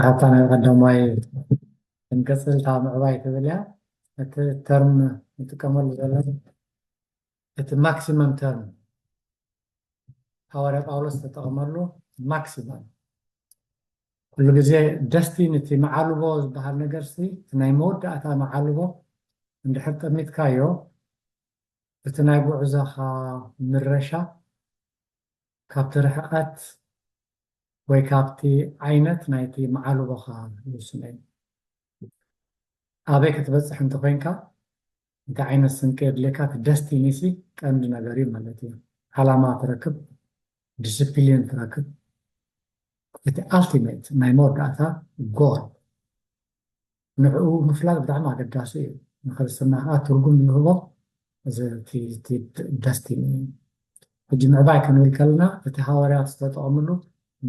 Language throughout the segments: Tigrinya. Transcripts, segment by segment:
ካብታ ናይ ቀዳማይ ክንቀጽል፣ እታ ምዕባይ ትብል እያ። እቲ ተርም ንጥቀመሉ ዘለና እቲ ማክሲመም ተርም ሃዋርያ ጳውሎስ ዝተጠቐመሉ ማክሲመም። ኩሉ ግዜ ደስቲኒ፣ እቲ መዓልቦ ዝበሃል ነገር ሲ፣ እቲ ናይ መወዳእታ መዓልቦ እንድሕር ጠሚትካዮ፣ እቲ ናይ ጉዕዞኻ ምረሻ ካብቲ ርሕቐት ወይ ካብቲ ዓይነት ናይቲ መዓልቦኻ ይውስኖ እዩ። ኣበይ ክትበጽሕ እንተኾይንካ፣ እንታይ ዓይነት ስንቂ የድልየካ፣ እቲ ደስቲኒ ሲ ቀንዲ ነገር እዩ ማለት እዩ። ዓላማ ትረክብ፣ ዲስፕሊን ትረክብ፣ እቲ ኣልቲሜት ናይ መወዳእታ ጎል ንዕኡ ምፍላጥ ብጣዕሚ ኣገዳሲ እዩ። ንክርስትና ከዓ ትርጉም ዝህቦ እዚ እቲ፣ እቲ ደስቲኒ እዩ። ሕጂ ምዕባይ ክንብል ከለና እቲ ሃዋርያት ዝተጠቐምሉ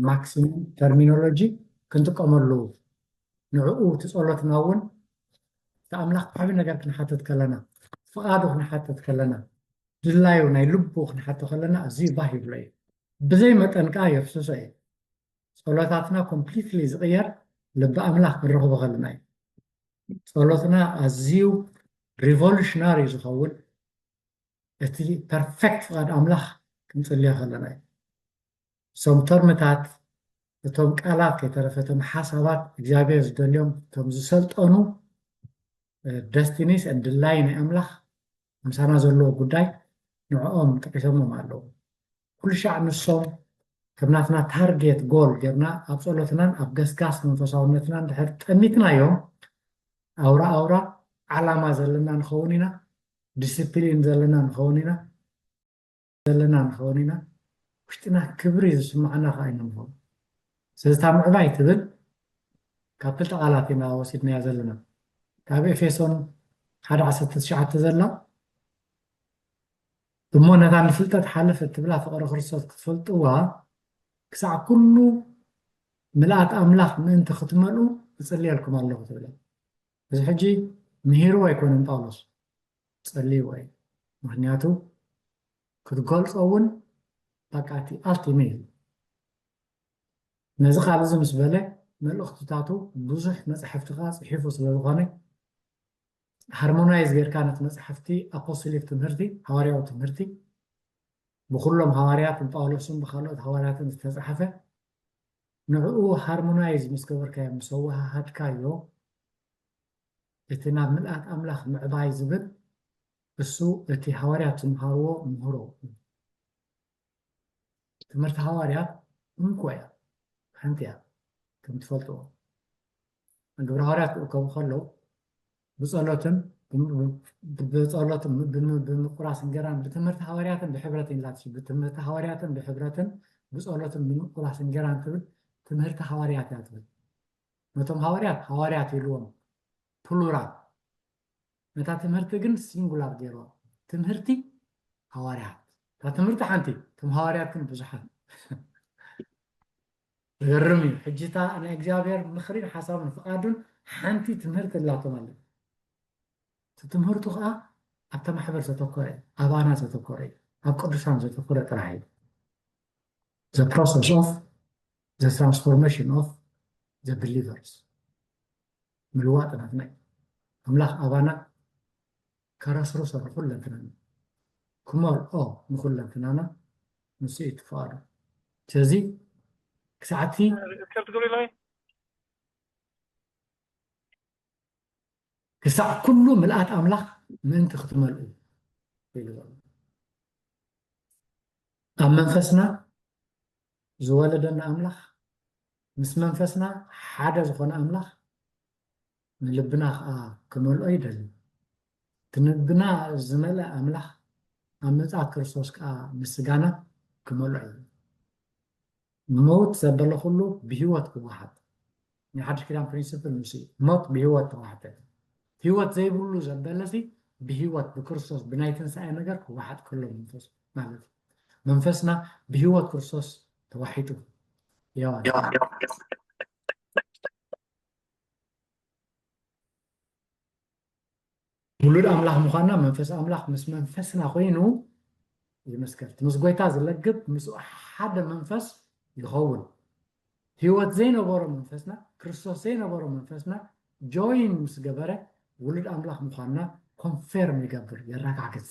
ማክሲም ተርሚኖሎጂ ክንጥቀመሉ፣ ንዕኡ እቲ ጸሎትና እውን እቲ ኣምላኽ ዓቢ ነገር ክንሓትት ከለና፣ ፍቓዱ ክንሓትት ከለና፣ ድላዩ ናይ ልቡ ክንሓቶ ከለና ኣዝዩ ባህ ይብሎ እዩ። ብዘይ መጠን ከዓ የፍስሶ እዩ። ጸሎታትና ኮምፕሊትሊ ዝቕየር ልቢ ኣምላኽ ክንረኽቦ ከለና እዩ። ጸሎትና ኣዝዩ ሪቮሉሽናሪ ዝኸውን እቲ ፐርፌክት ፍቓድ ኣምላኽ ክንጽልዮ ከለና እዩ። እቶም ተርምታት፣ እቶም ቃላት፣ ከይተረፈ እቶም ሓሳባት እግዚኣብሔር ዝደልዮም፣ እቶም ዝሰልጠኑ ደስቲኒስ ድላይ ናይ ኣምላኽ ምሳና ዘለዎ ጉዳይ ንዕኦም ጠቂሶሞም ኣለዉ። ኩሉ ሻዕ ንሶም ከም ናትና ታርጌት ጎል ጌርና ኣብ ጸሎትናን ኣብ ገስጋስ መንፈሳውነትናን ድሕር ጠሚትናዮም፣ ኣውራ ኣውራ ዓላማ ዘለና ንኸውን ኢና፣ ዲስፕሊን ዘለና ንኸውን ኢና፣ ዘለና ንኸውን ኢና፣ ውሽጥና ክብሪ ዝስምዓና ከዓ ኢና ንኸውን። ስለዚ እታ ምዕባይ ትብል ካብ ክልተ ቃላት ኢና ወሲድናያ ዘለና። ካብ ኤፌሶን ሓደ ዓሰርተ ትሽዓተ ዘላ፣ እሞ ነታ ንፍልጠት ሓለፈ እትብላ ፍቕሪ ክርስቶስ ክትፈልጥዋ፣ ክሳዕ ኩሉ ምልኣት ኣምላኽ ምእንቲ ክትመልኡ እጽልየልኩም ኣለኹ ትብል። እዚ ሕጂ ምሂርዎ ኣይኮነን ጳውሎስ፣ ጸልይዎ እዩ። ምኽንያቱ ክትገልጾ እውን በቃ እቲ ኣልቲሜት እዩ። ነዚ ቃል እዚ ምስ በለ መልእኽትታቱ ብዙሕ መጻሕፍቲ ከዓ ጽሒፉ ስለ ዝኾነ፣ ሃርሞናይዝ ጌርካ ነቲ መጻሕፍቲ ኣፖስቶሊክ ትምህርቲ፣ ሃዋርያዊ ትምህርቲ፣ ብኩሎም ሃዋርያት፣ ብጳውሎስን ብካልኦት ሃዋርያትን ዝተጻሕፈ፣ ንዕኡ ሃርሞናይዝ ምስ ገበርካዮ፣ ምስ ኣወሃሃድካዮ፣ እቲ ናብ ምልኣት ኣምላኽ ምዕባይ ዝብል፣ እሱ እቲ ሃዋርያት ዝምሃርዎ ምህሮ እዩ። ትምህርቲ ሃዋርያት እንኮ እያ፣ ሓንቲ እያ፣ ከም ትፈልጥዎ። ግብረ ሃዋርያት ክእከቡ ከለዉ ብጸሎትን፣ ብም-፣ ብጸሎትን፣ ብም-፣ ብምቁራስ እንጀራን ብትምህርቲ ሃዋርያትን ብሕብረትን ኢላትሽ፣ ብትምህርቲ ሃዋርያትን ብሕብረትን ብጸሎትን ብምቁራስ እንጀራን ትብል ትምህርቲ ሃዋርያት እያ ትብል። ነቶም ሃዋርያት ሃዋርያት ኢልዎም፣ ፕሉራል። ነታ ትምህርቲ ግን ሲንጉላር ገይርዋ። ትምህርቲ ሃዋርያት። እታ ትምህርቲ ሓንቲ፣ እቶም ሃዋርያት ግን ብዙሓት። ዝገርም እዩ። ሕጂ እታ ናይ እግዚኣብሔር ምኽሪን ሓሳቡን ፍቓዱን ሓንቲ ትምህርቲ ኣላቶም ኣለ። እቲ ትምህርቱ ከዓ ኣብታ ማሕበር ዘተኮረ እዩ፣ ኣባና ዘተኮረ እዩ፣ ኣብ ቅዱሳን ዘተኮረ ጥራሕ እዩ። The process of the transformation of the believers። ምልዋጥ ናትና እዩ። ኣምላኽ ኣባና ከረስርሶ ንኹለንትናና፣ ክመልኦ ንኹለንትናና ንሱ እዩ ትፍቓዱ። ስለዚ ክሳዕቲ ሪከርድ ትገብሪ ኣለኺ? ክሳዕ ኩሉ ምልኣት ኣምላኽ ምእንቲ ክትመልኡ ኢሉ ዘሎ። ኣብ መንፈስና ዝወለደና ኣምላኽ፣ ምስ መንፈስና ሓደ ዝኾነ ኣምላኽ ንልብና ኸዓ ክመልኦ ይደሊ። እቲ ንልብና ዝመልአ ኣምላኽ ኣብ ምጽኣት ክርስቶስ ከኣ ንስጋና ክመልኦ እዩ። ንመውት ዘበለ ኩሉ ብህይወት ክወሓጥ። ናይ ሓድሽ ኪዳን ፕሪንስፕል ንሱ እዩ። ሞት ብህይወት ተዋሕጠ። ህይወት ዘይብሉ ዘበለሲ ብህይወት ብክርስቶስ ብናይ ትንሳኤ ነገር ክወሓጥ ከሎ መንፈስ ማለት እዩ። መንፈስና ብህይወት ክርስቶስ ተዋሒጡ። ዮሐንስ ውሉድ ኣምላኽ ምዃንና መንፈስ ኣምላኽ ምስ መንፈስና ኮይኑ ይመስከር። ምስ ጎይታ ዝለግብ ምስኡ ሓደ መንፈስ ይኸውን። ህይወት ዘይነበሮ መንፈስና፣ ክርስቶስ ዘይነበሮ መንፈስና ጆይን ምስ ገበረ ውሉድ ኣምላኽ ምዃንና ኮንፌርም ይገብር፣ የረጋግጽ።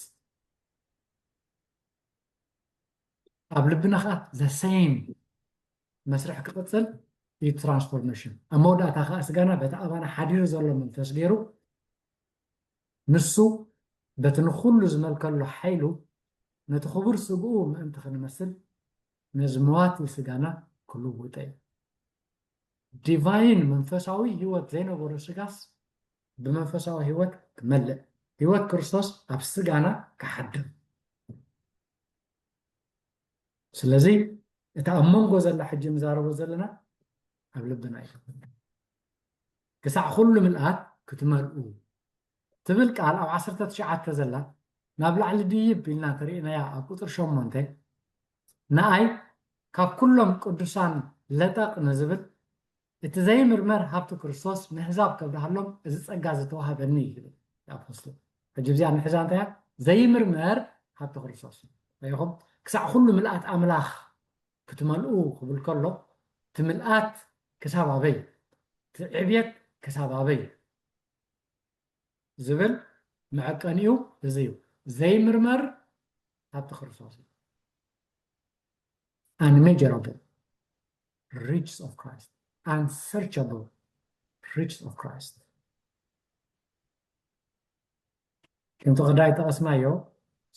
ኣብ ልብና ከዓ ዘ ሴም መስርሕ ክቕፅል እዩ ትራንስፎርሜሽን። ኣብ መወዳእታ ከዓ ስጋና በቲ ኣባና ሓዲሩ ዘሎ መንፈስ ገይሩ ንሱ በቲ ንኹሉ ዝመልከሉ ሓይሉ ነቲ ክቡር ስግኡ ምእንቲ ክንመስል ነዚ መዋቲ ስጋና ክልውጠ እዩ። ዲቫይን መንፈሳዊ ህይወት ዘይነበሮ ስጋስ ብመንፈሳዊ ህይወት ክመልእ፣ ህይወት ክርስቶስ ኣብ ስጋና ክሓድር። ስለዚ እቲ ኣብ መንጎ ዘላ ሕጂ ንዛረቦ ዘለና ኣብ ልብና እዩ። ክሳዕ ኩሉ ምልኣት ክትመልኡ ትብል ቃል ኣብ ዓሰርተ ትሽዓተ ዘላ ናብ ላዕሊ ድይብ ኢልና ተሪእናያ ኣብ ቁፅሪ ሸሞንተ ንኣይ ካብ ኩሎም ቅዱሳን ለጠቕ ንዝብል እቲ ዘይምርመር ሃብቲ ክርስቶስ ንህዛብ ከብርሃሎም እዚ ጸጋ ዝተዋህበኒ እዩ ዝብል ኣፖስትል። ሕጂ እዚኣ ንሕዛ እንታይ እያ? ዘይምርመር ሃብቲ ክርስቶስ ሪኢኹም ክሳዕ ኩሉ ምልኣት ኣምላኽ ክትመልኡ ክብል ከሎ እቲ ምልኣት ክሳብ ኣበይ እቲ ዕብየት ክሳብ ኣበይ ዝብል መዐቀኒኡ እዚ እዩ። ዘይምርመር ሃብቲ ክርስቶስ እዩ። Unmeasurable riches of Christ, unsearchable riches of Christ። ከምቲ ቀዳይ ጠቐስናዮ።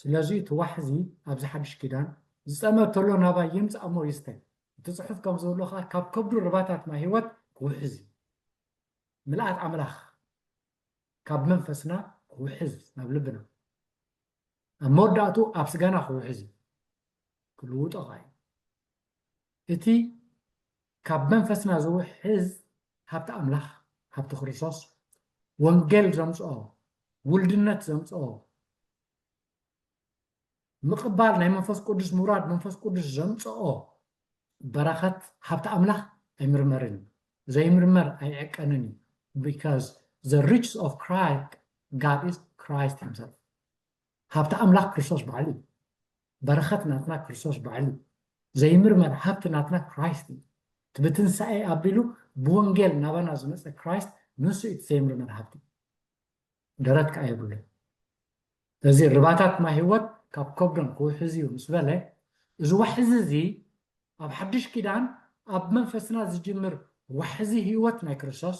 ስለዚ እቲ ዋሕዚ ኣብዚ ሓድሽ ኪዳን ዝጸመ ተሎ ናባይ ይምጻእ እሞ ይስተ። እቲ ጽሑፍ ከም ዝብሎ ከኣ ካብ ከብዱ ርባታት ማይ ህይወት ክውሕዝ እዩ። ምልኣት ኣምላኽ ካብ መንፈስና ክውሕዝ ናብ ልብና ኣብ መወዳእቱ ኣብ ስጋና ክውሕዝ እዩ። ክልውጦ ኸዓ እዩ። እቲ ካብ መንፈስና ዝውሕዝ ሃብቲ ኣምላኽ ሃብቲ ክርስቶስ ወንጌል ዘምፅኦ ውልድነት ዘምፅኦ ምቕባል ናይ መንፈስ ቅዱስ ምውራድ መንፈስ ቅዱስ ዘምፅኦ በረኸት ሃብቲ ኣምላኽ ኣይምርመርን እዩ። ዘይምርመር ኣይዕቀንን እዩ። Because the riches of Christ, God is Christ himself. ሃብቲ ኣምላኽ ክርስቶስ ባዕሉ እዩ። በረኸት ናትና ክርስቶስ ባዕሉ እዩ። ዘይምርመር ሃብቲ ናትና ክራይስት እዩ። እቲ ብትንሳኤ ኣቢሉ ብወንጌል ናባና ዝመፀ ክራይስት ንሱ እዩ እቲ ዘይምርመር ሃብቲ። ደረት ከዓ የብሉን። እዚ ርባታት ማይ ህይወት ካብ ከብዶም ክውሕዝ እዩ ምስ በለ እዚ ዋሕዚ እዚ ኣብ ሓድሽ ኪዳን ኣብ መንፈስና ዝጅምር ዋሕዚ ህይወት ናይ ክርስቶስ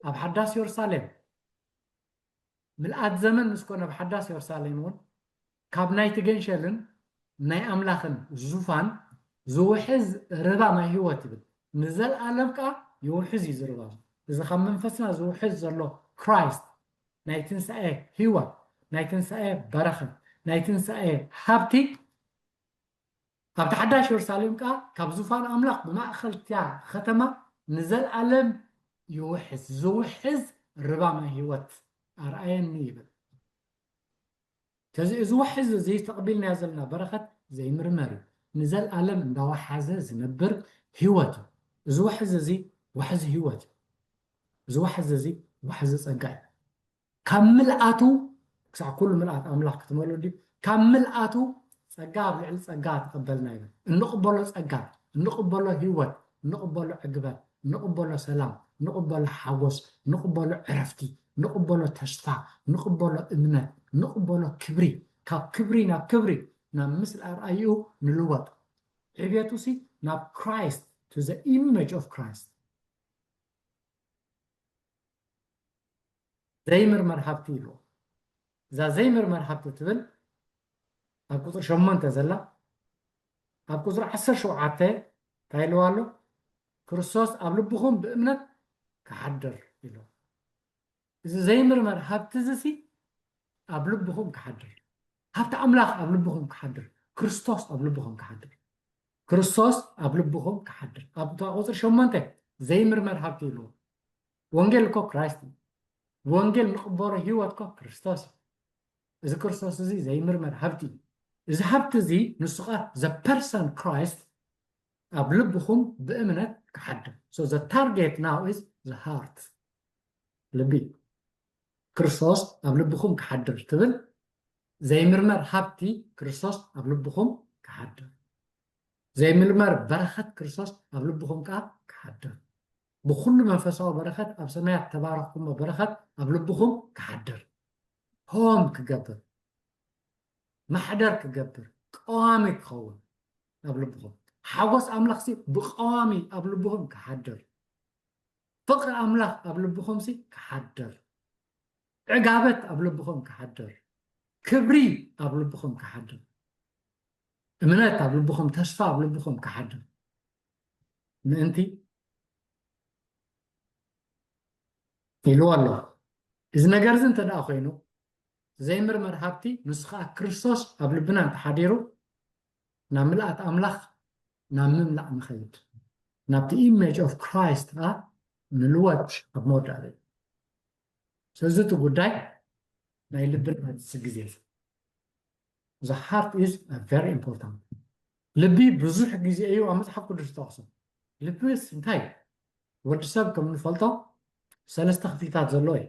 ኣብ ሓዳስ የሩሳሌም ምልኣት ዘመን ምስ ኮነ ኣብ ሓዳስ የሩሳሌም እውን ካብ ናይቲ ገንሸልን ናይ ኣምላኽን ዙፋን ዝውሕዝ ርባ ማይ ህይወት ይብል። ንዘለኣለም ከዓ ይውሕዝ እዩ ዝርባ። እዚ ካብ መንፈስና ዝውሕዝ ዘሎ ክራይስት ናይ ትንሳኤ ህይወት ናይ ትንሳኤ በረኸት ናይ ትንሳኤ ሃብቲ ኣብቲ ሓዳሽ የሩሳሌም ከዓ ካብ ዙፋን ኣምላኽ ብማእኸል እቲያ ከተማ ንዘለኣለም ይውሕዝ ዝውሕዝ ርባ ማይ ህይወት ኣርኣየኒ ይብል። ከዚ እዚ ውሕዝ እዚ ተቐቢልናዮ ዘለና በረኸት ዘይምርመር እዩ። ንዘለኣለም እንዳወሓዘ ዝነብር ህይወት እዩ። እዚ ውሕዝ እዚ ዋሕዚ ህይወት እዩ። እዚ ዋሕዚ እዚ ዋሕዚ ፀጋ እዩ። ካብ ምልኣቱ ክሳዕ ኩሉ ምልኣት ኣምላኽ ክትመልኡ ድዩ? ካብ ምልኣቱ ፀጋ ኣብ ልዕሊ ፀጋ ተቐበልና ይብል። እንቕበሎ ፀጋ፣ እንቕበሎ ህይወት፣ እንቕበሎ ዕግበት፣ እንቕበሎ ሰላም፣ እንቕበሎ ሓጎስ፣ እንቕበሎ ዕረፍቲ፣ እንቕበሎ ተስፋ፣ እንቕበሎ እምነት፣ እንቕበሎ ክብሪ፣ ካብ ክብሪ ናብ ክብሪ ናብ ምስል ኣርኣይኡ ንልወጥ። ዕብየቱ ሲ ናብ ክራይስት to the image of Christ ዘይምርመር ሃብቲ ይብሎ። እዛ ዘይምርመር ሃብቲ ትብል ኣብ ቁፅሪ ሸሞንተ ዘላ ኣብ ቁፅሪ ዓሰርተ ሸውዓተ እንታይ ኢልዋ ኣሎ? ክርስቶስ ኣብ ልብኹም ብእምነት ክሓድር ኢሉ። እዚ ዘይምርመር ሃብቲ እዚ ሲ ኣብ ልብኹም ክሓድር፣ ሃብቲ ኣምላኽ ኣብ ልብኹም ክሓድር፣ ክርስቶስ ኣብ ልብኹም ክሓድር፣ ክርስቶስ ኣብ ልብኹም ክሓድር። ኣብ ቁፅሪ ሸሞንተ ዘይምርመር ሃብቲ ኢልዎ። ወንጌል እኮ ክራይስት እዩ። ወንጌል ንቕበሎ ህይወት እኮ ክርስቶስ እዩ። እዚ ክርስቶስ እዚ ዘይምርመር ሃብቲ እዩ። እዚ ሃብቲ እዚ ንሱ ኸዓ the person Christ ኣብ ልብኹም ብእምነት ክሓድር። So the target now is the heart። ልቢ ክርስቶስ ኣብ ልብኹም ክሓድር ትብል ዘይምርመር ሃብቲ ክርስቶስ ኣብ ልብኹም ክሓድር። ዘይምርመር በረኸት ክርስቶስ ኣብ ልብኹም ከኣ ክሓድር፣ ብኹሉ መንፈሳዊ በረኸት ኣብ ሰማያት ተባረኽኩሞ በረኸት ኣብ ልብኹም ክሓድር፣ ሆም ክገብር፣ ማሕደር ክገብር፣ ቀዋሚ ክኸውን ኣብ ልብኹም፣ ሓጎስ ኣምላኽሲ ብቐዋሚ ኣብ ልብኹም ክሓድር፣ ፍቕሪ ኣምላኽ ኣብ ልብኹምሲ ክሓድር፣ ዕጋበት ኣብ ልብኹም ክሓድር፣ ክብሪ ኣብ ልብኹም ክሓድር፣ እምነት ኣብ ልብኹም፣ ተስፋ ኣብ ልብኹም ክሓድር ምእንቲ ኢልዎ ኣሎ። እዚ ነገር እዚ እንተ ደኣ ኮይኑ፣ ዘይምርመር ሃብቲ ንሱ ኸኣ ክርስቶስ ኣብ ልብና እንተሓዲሩ፣ ናብ ምልኣት ኣምላኽ ናብ ምምላእ ንኸይድ፣ ናብቲ ኢሜጅ ኦፍ ክራይስት ኸኣ ንልወጥ ኣብ መወዳእታ እዩ። ስለዚ እቲ ጉዳይ ናይ ልብና እዚ ግዜ እዩ። The heart is very important። ልቢ ብዙሕ ግዜ እዩ ኣብ መጽሓፍ ቅዱስ ዝጠቕሶ። ልብስ እንታይ እዩ? ወዲ ሰብ ከም ንፈልጦ ሰለስተ ክፍልታት ዘለዎ እዩ።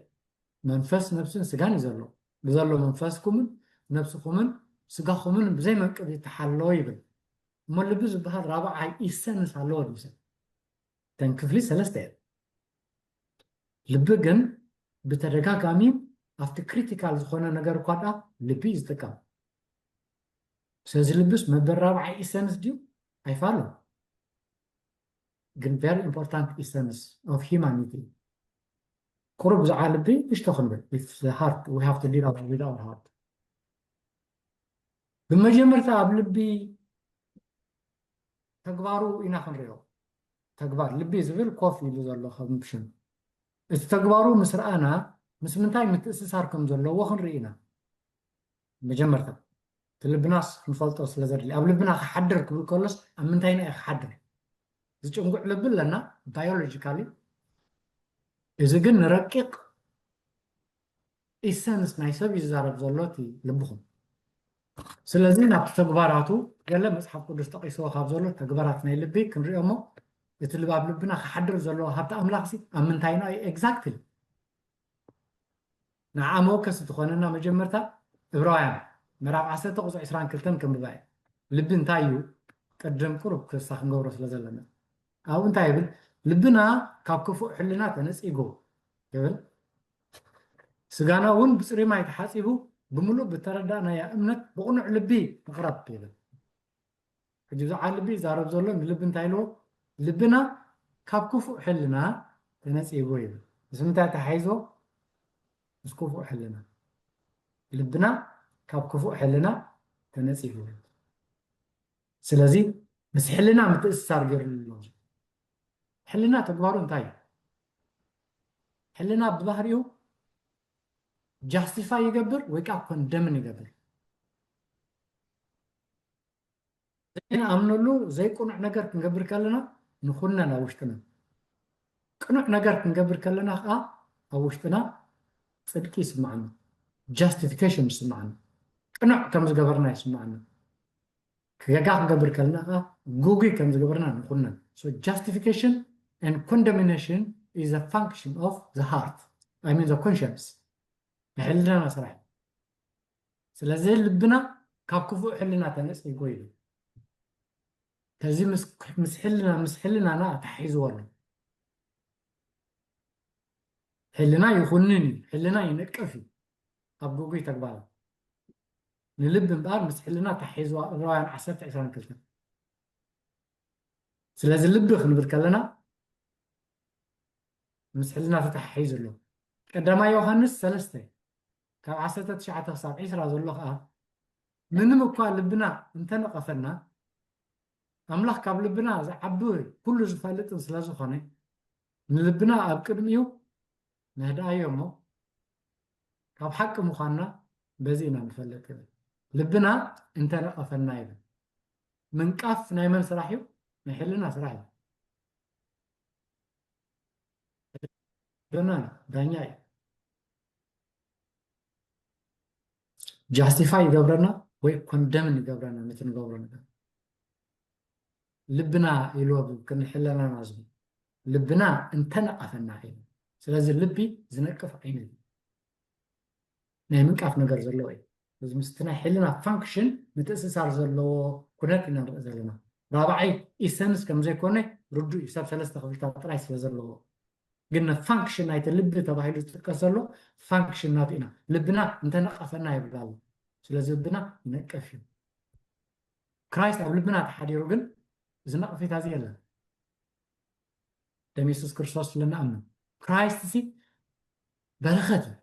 መንፈስ፣ ነብስን ስጋን እዩ ዘሎ። ብዘሎ መንፈስኩምን ነብስኹምን ስጋኹምን ብዘይ መንቅብ ይተሓሎ ይብል። እሞ ልቢ ዝበሃል ራብዓይ ኢሰንስ ኣለዎ ድዩ ሰብ? እተን ክፍሊ ሰለስተ እየን። ልቢ ግን ብተደጋጋሚ ኣብቲ ክሪቲካል ዝኾነ ነገር እኳ ደኣ ልቢ እዩ ዝጥቀም። ስለዚ ልብስ መበል ራብዓይ ኢሰንስ ድዩ? ኣይፋሉን። ግን very important essence of humanity። ቁሩብ ብዛዕባ ልቢ ንእሽቶ ክንብል። It's the heart. We have to deal with our heart. ብመጀመርታ ኣብ ልቢ ተግባሩ ኢና ክንሪኦ። ተግባር ልቢ ዝብል ኮፍ ኢሉ ዘሎ ከም ሽም። እቲ ተግባሩ ምስ ረኣና ምስ ምንታይ ምትእስሳር ከም ዘለዎ ክንርኢ ኢና። መጀመርታ እቲ ልብናስ ክንፈልጦ ስለ ዘድሊ፣ ኣብ ልብና ክሓድር ክብል ከሎስ ኣብ ምንታይና እዩ ክሓድር? ዝጭንጉዕ ልቢ ኣለና ባዮሎጂካሊ። እዚ ግን ንረቂቕ ኢሰንስ ናይ ሰብ እዩ ዝዛረብ ዘሎ እቲ ልብኹም። ስለዚ ናብቲ ተግባራቱ ገለ መጽሓፍ ቅዱስ ጠቒስዎ ካብ ዘሎ ተግባራት ናይ ልቢ ክንሪኦ እሞ፣ እቲ ልብ ኣብ ልብና ክሓድር ዘለዎ ሃብቲ ኣምላኽሲ ኣብ ምንታይና እዩ ኤግዛክትሊ? ንዓ መወከሲ ትኾነና መጀመርታ ዕብራውያን ምዕራፍ ዓሰርተ ቁጽሪ ዕስራን ክልተን ከንብባ እየ። ልቢ እንታይ እዩ? ቅድም ቁሩብ ክሳ ክንገብሮ ስለ ዘለና። ኣብኡ እንታይ ይብል? ልብና ካብ ክፉእ ሕልና ተነጺጉ ይብል። ስጋና እውን ብጽሩይ ማይ ተሓጺቡ ብምሉእ ብተረዳእናያ እምነት ብቕኑዕ ልቢ ንቕረብ ይብል። ሕጂ ብዛዕባ ልቢ ይዛረብ ዘሎ ንልቢ እንታይ ኢልዎ? ልብና ካብ ክፉእ ሕልና ተነጺጉ ይብል። ምስ ምንታይ ተሓይዞ? ምስ ክፉእ ሕልና። ልብና ካብ ክፉእ ሕልና ተነጺጉ። ስለዚ ምስ ሕልና ምትእስሳር ገይሩ ኣሎ። ሕልና ተግባሩ እንታይ እዩ? ሕልና ብባህሪኡ ጃስቲፋይ ይገብር ወይ ከዓ ኮንደምን ይገብር። ዘይንኣምነሉ ዘይቅኑዕ ነገር ክንገብር ከለና ንኹነን ኣብ ውሽጥና። ቅኑዕ ነገር ክንገብር ከለና ከዓ ኣብ ውሽጥና ጽድቂ ይስምዓና፣ ጃስቲፊኬሽን ይስምዓና፣ ቅኑዕ ከም ዝገበርና ይስምዓና። ጌጋ ክንገብር ከለና ከዓ ግጉይ ከም ዝገበርና ንኹነን። So justification and condemnation is a function of the heart, I mean the conscience። ናይ ሕልናና ስራሕ። ስለዚ ልብና ካብ ክፉእ ሕልና ተነጺጎ ኢሉ። ከዚ ምስ ሕልና፣ ምስ ሕልናና ኣተሓሒዝዎ ኣሎ። ሕልና ይኹንን እዩ፣ ሕልና ይነቅፍ እዩ ኣብ ግጉይ ተግባራት። ንልቢ እምበኣር ምስ ሕልና ኣተሓሒዝዋ፣ ዕብራውያን ዓሰርተ ዕስራን ክልተን። ስለዚ ልቢ ክንብል ከለና ምስ ሕልና ተተሓሒዙ ኣሎ። ቀዳማይ ዮሃንስ ሰለስተ ካብ ዓሰርተ ትሽዓተ ክሳብ ዒስራ ዘሎ ከኣ፣ ምንም እኳ ልብና እንተነቐፈና፣ ኣምላኽ ካብ ልብና ዝዓቢ ኩሉ ዝፈልጥን ስለ ዝኾነ፣ ንልብና ኣብ ቅድሚኡ ነህድኣዮ እሞ፣ ካብ ሓቂ ምዃንና በዚ ኢና ንፈልጥ ይብል። ልብና እንተነቐፈና ይብል። ምንቃፍ ናይ መን ስራሕ እዩ? ናይ ሕልና ስራሕ እዩ። ሕልና ዳኛ እዩ። ጃስቲፋይ ይገብረና ወይ ኮንደምን ይገብረና ነቲ ንገብሮ ነገር። ልብና ኢልዎ ክንሕለናና ዝብል ልብና እንተነቐፈና ኢሉ። ስለዚ ልቢ ዝነቅፍ ዓይነት እዩ። ናይ ምንቃፍ ነገር ዘለዎ እዩ። እዚ ምስቲ ናይ ሕልና ፋንክሽን ምትእስሳር ዘለዎ ኩነት ኢና ንርኢ ዘለና። ራብዓይ ኢሰንስ ከም ዘይኮነ ርዱእ እዩ፣ ሰብ ሰለስተ ክፍልታት ጥራይ ስለ ዘለዎ። ግን ንፋንክሽን ናይቲ ልቢ ተባሂሉ ዝጥቀስ ዘሎ ፋንክሽን ናቱ ኢና። ልብና እንተነቀፈና ይብል ኣሎ። ስለዚ ልብና ይነቀፍ እዩ። ክራይስት ኣብ ልብና ተሓዲሩ ግን እዚ ነቐፌታ እዚ የለን። ደም የሱስ ክርስቶስ ስለ ንኣምን ክራይስት ሲ በረኸት እዩ።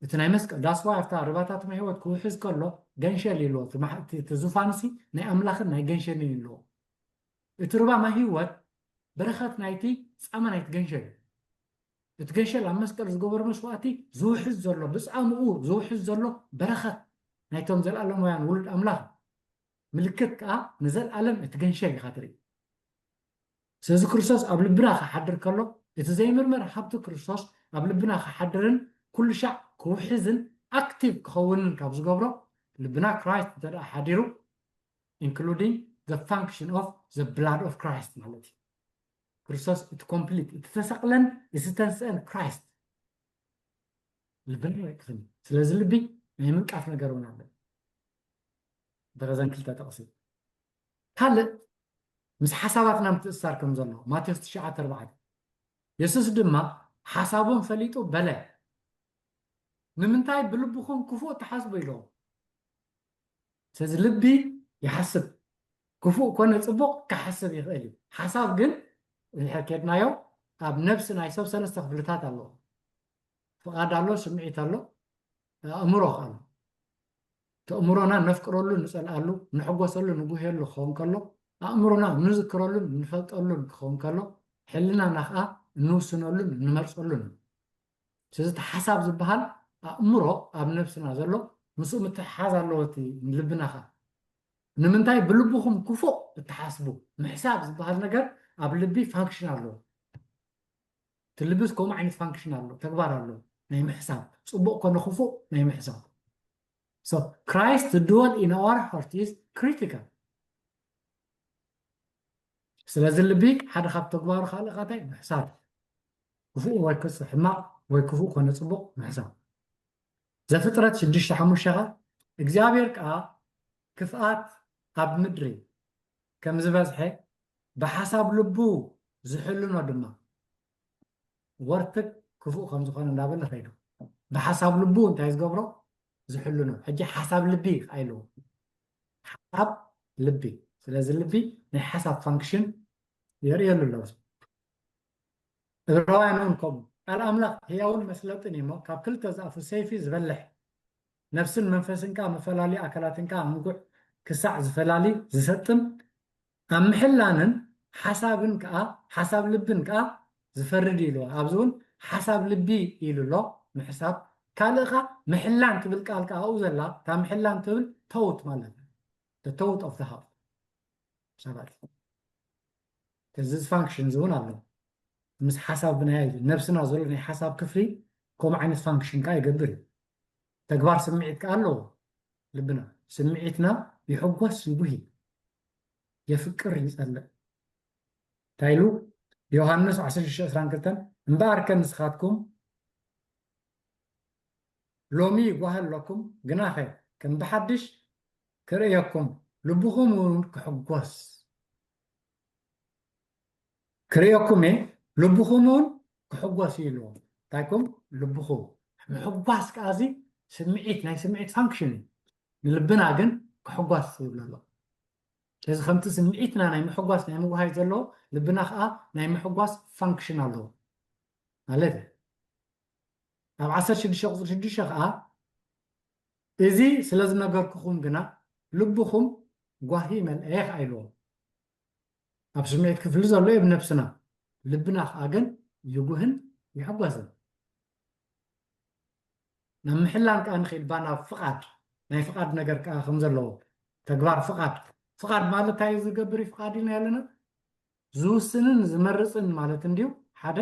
እቲ ናይ መስቀል ዳስዋ ኣብታ ርባታት ህይወት ክውሕዝ ከሎ ገንሸል ይልዎ። እቲ ማሕ- እቲ- እቲ ዙፋን ሲ ናይ ኣምላኽን ናይ ገንሸልን ይልዎ። እቲ ርባ ማይ ህይወት በረኸት ናይቲ ጻማ ናይቲ ገንሸል እዩ። እቲ ገንሸል ኣብ መስቀል ዝገበሮ መስዋእቲ ዝውሕዝ ዘሎ ብጻምኡ ዝውሕዝ ዘሎ በረኸት ናይቶም ዘለኣለማውያን ውሉድ ኣምላኽ ምልክት ከኣ ንዘለኣለም እቲ ገንሸል ኢኻ ትርኢ። ስለዚ ክርስቶስ ኣብ ልብና ክሓድር ከሎ እቲ ዘይምርመር ሃብቲ ክርስቶስ ኣብ ልብና ክሓድርን ኩሉ ሻዕ ክውሕዝን ኣክቲቭ ክኸውንን ካብ ዝገብሮ ልብና ክራይስት እንተ ደኣ ሓዲሩ including the function of the blood of Christ ማለት እዩ። ክርስቶስ እቲ ኮምፕሊት እቲ ተሰቕለን ዝተንስአን ክራይስት ልብና ይክፍል። ስለዚ ልቢ ናይ ምንቃፍ ነገር እውን ኣሎ። በረዘን ክልተ ጠቕሲ ካልእ ምስ ሓሳባትና ምትእስሳር ከም ዘሎ ማቴዎስ ትሽዓተ ኣርባዕተ የሱስ ድማ ሓሳቦም ፈሊጡ በለ፣ ንምንታይ ብልብኹም ክፉእ ትሓስቡ ኢልዎም። ስለዚ ልቢ ይሓስብ፣ ክፉእ ኮነ ፅቡቕ ክሓስብ ይኽእል እዩ። ሓሳብ ግን እንድሕር ከድናዮ ኣብ ነብሲ ናይ ሰብ ሰለስተ ክፍልታት ኣለዎ። ፍቓድ ኣሎ፣ ስምዒት ኣሎ፣ ኣእምሮ ኣሎ። እቲ ኣእምሮና ነፍቅረሉ፣ ንጸልኣሉ፣ ንሕጎሰሉ፣ ንጉህየሉ ክኸውን ከሎ ኣእምሮና ንዝክረሉን ንፈልጠሉን ክኸውን ከሎ ሕልናና ከዓ እንውስነሉን እንመርፀሉን እዩ። ስለዚ እቲ ሓሳብ ዝበሃል ኣእምሮ ኣብ ነብስና ዘሎ ምስኡ ምትሕሓዝ ኣለዎ እቲ ልብና ከዓ። ንምንታይ ብልብኹም ክፉእ እትሓስቡ? ምሕሳብ ዝበሃል ነገር ኣብ ልቢ ፋንክሽን ኣለዎ። እቲ ልብስ ከምኡ ዓይነት ፋንክሽን ኣለዎ፣ ተግባር ኣለዎ ናይ ምሕሳብ፣ ፅቡቕ ኮነ ክፉእ ናይ ምሕሳብ። So Christ to dwell in our heart is critical። ስለዚ ልቢ ሓደ ካብ ተግባሩ ካልእ ካታይ ምሕሳብ፣ ክፉእ ወይ ክስ ሕማቕ ወይ ክፉእ ኮነ ፅቡቕ ምሕሳብ። ዘፍጥረት ሽዱሽተ ሓሙሽተ ኸ እግዚኣብሔር ከዓ ክፍኣት ኣብ ምድሪ ከም ዝበዝሐ ብሓሳብ ልቡ ዝሕልኖ ድማ ወርትግ ክፉእ ከም ዝኾነ እንዳበለ ኸይዱ ብሓሳብ ልቡ እንታይ ዝገብሮ ዝሕልኖ። ሕጂ ሓሳብ ልቢ ኣይልዎ ሓሳብ ልቢ። ስለዚ ልቢ ናይ ሓሳብ ፋንክሽን የርእየሉ ኣለዎ። እብራውያን እውን ከምኡ ቃል ኣምላኽ ህያውን መስለጥን እዩ እሞ ካብ ክልተ ዝኣፉ ሰይፊ ዝበልሕ ነፍስን መንፈስን ከዓ መፈላሊ ኣካላትን ከዓ እንጉዕ ክሳዕ ዝፈላሊ ዝሰጥም ኣብ ምሕላንን ሓሳብን ከዓ ሓሳብ ልብን ከዓ ዝፈርድ እዩ ኢልዋ። ኣብዚ እውን ሓሳብ ልቢ ኢሉ ኣሎ ምሕሳብ። ካልእ ከዓ ምሕላን ትብል ቃል ከዓ ኣብኡ ዘላ እታ ምሕላን ትብል ተውት ማለት እዩ። ተውት ኦፍ ሃርት ሰባት እዚ ፋንክሽን እውን ኣሎ። ምስ ሓሳብ ናይ ነብስና ዘሎ ናይ ሓሳብ ክፍሊ ከምኡ ዓይነት ፋንክሽን ከዓ ይገብር እዩ። ተግባር ስምዒት ከዓ ኣለዎ። ልብና ስምዒትና ይሕጎስ ይጉሂ የፍቅር ይጸልእ እንታይ ኢሉ ዮሃንስ ዓሰርተ ሽዱሽተ ዕስራን ክልተን እምበኣርከ ንስኻትኩም ሎሚ ይጓህ ኣለኩም ግናኸ ከም ብሓድሽ ክርእየኩም ልብኹም እውን ክሕጎስ ክርእየኩም እየ ልብኹም እውን ክሕጎስ እዩ ኢልዎም። እንታይኩም ልብኹም ምሕጓስ ከዓ እዚ ስምዒት ናይ ስምዒት ፋንክሽን እዩ። ንልብና ግን ክሕጓስ ይብሎ ኣሎ። ስለዚ ከምቲ ስምዒትና ናይ ምሕጓስ ናይ ምጉሃይ ዘለዎ ልብና ከዓ ናይ ምሕጓስ ፋንክሽን ኣለዎ ማለት እዩ። ኣብ ዓሰርተ ሽዱሽተ ቁፅሪ ሽዱሽተ ከዓ እዚ ስለ ዝነገርኩኹም ግና ልብኹም ጓሂ መልአ ከዓ ኢልዎም። ኣብ ስምዒት ክፍሊ ዘሎ እዩ ኣብ ነብስና። ልብና ከዓ ግን ይጉህን ይሕጎስን። ናብ ምሕላን ከዓ ንኽእል ባና ፍቓድ ናይ ፍቓድ ነገር ከዓ ከም ዘለዎ ተግባር ፍቓድ ፍቓድ ማለት እንታይ እዩ ዝገብር እዩ ፍቓድ ኢና ያለና ዝውስንን ዝመርፅን ማለት እንድዩ ሓደ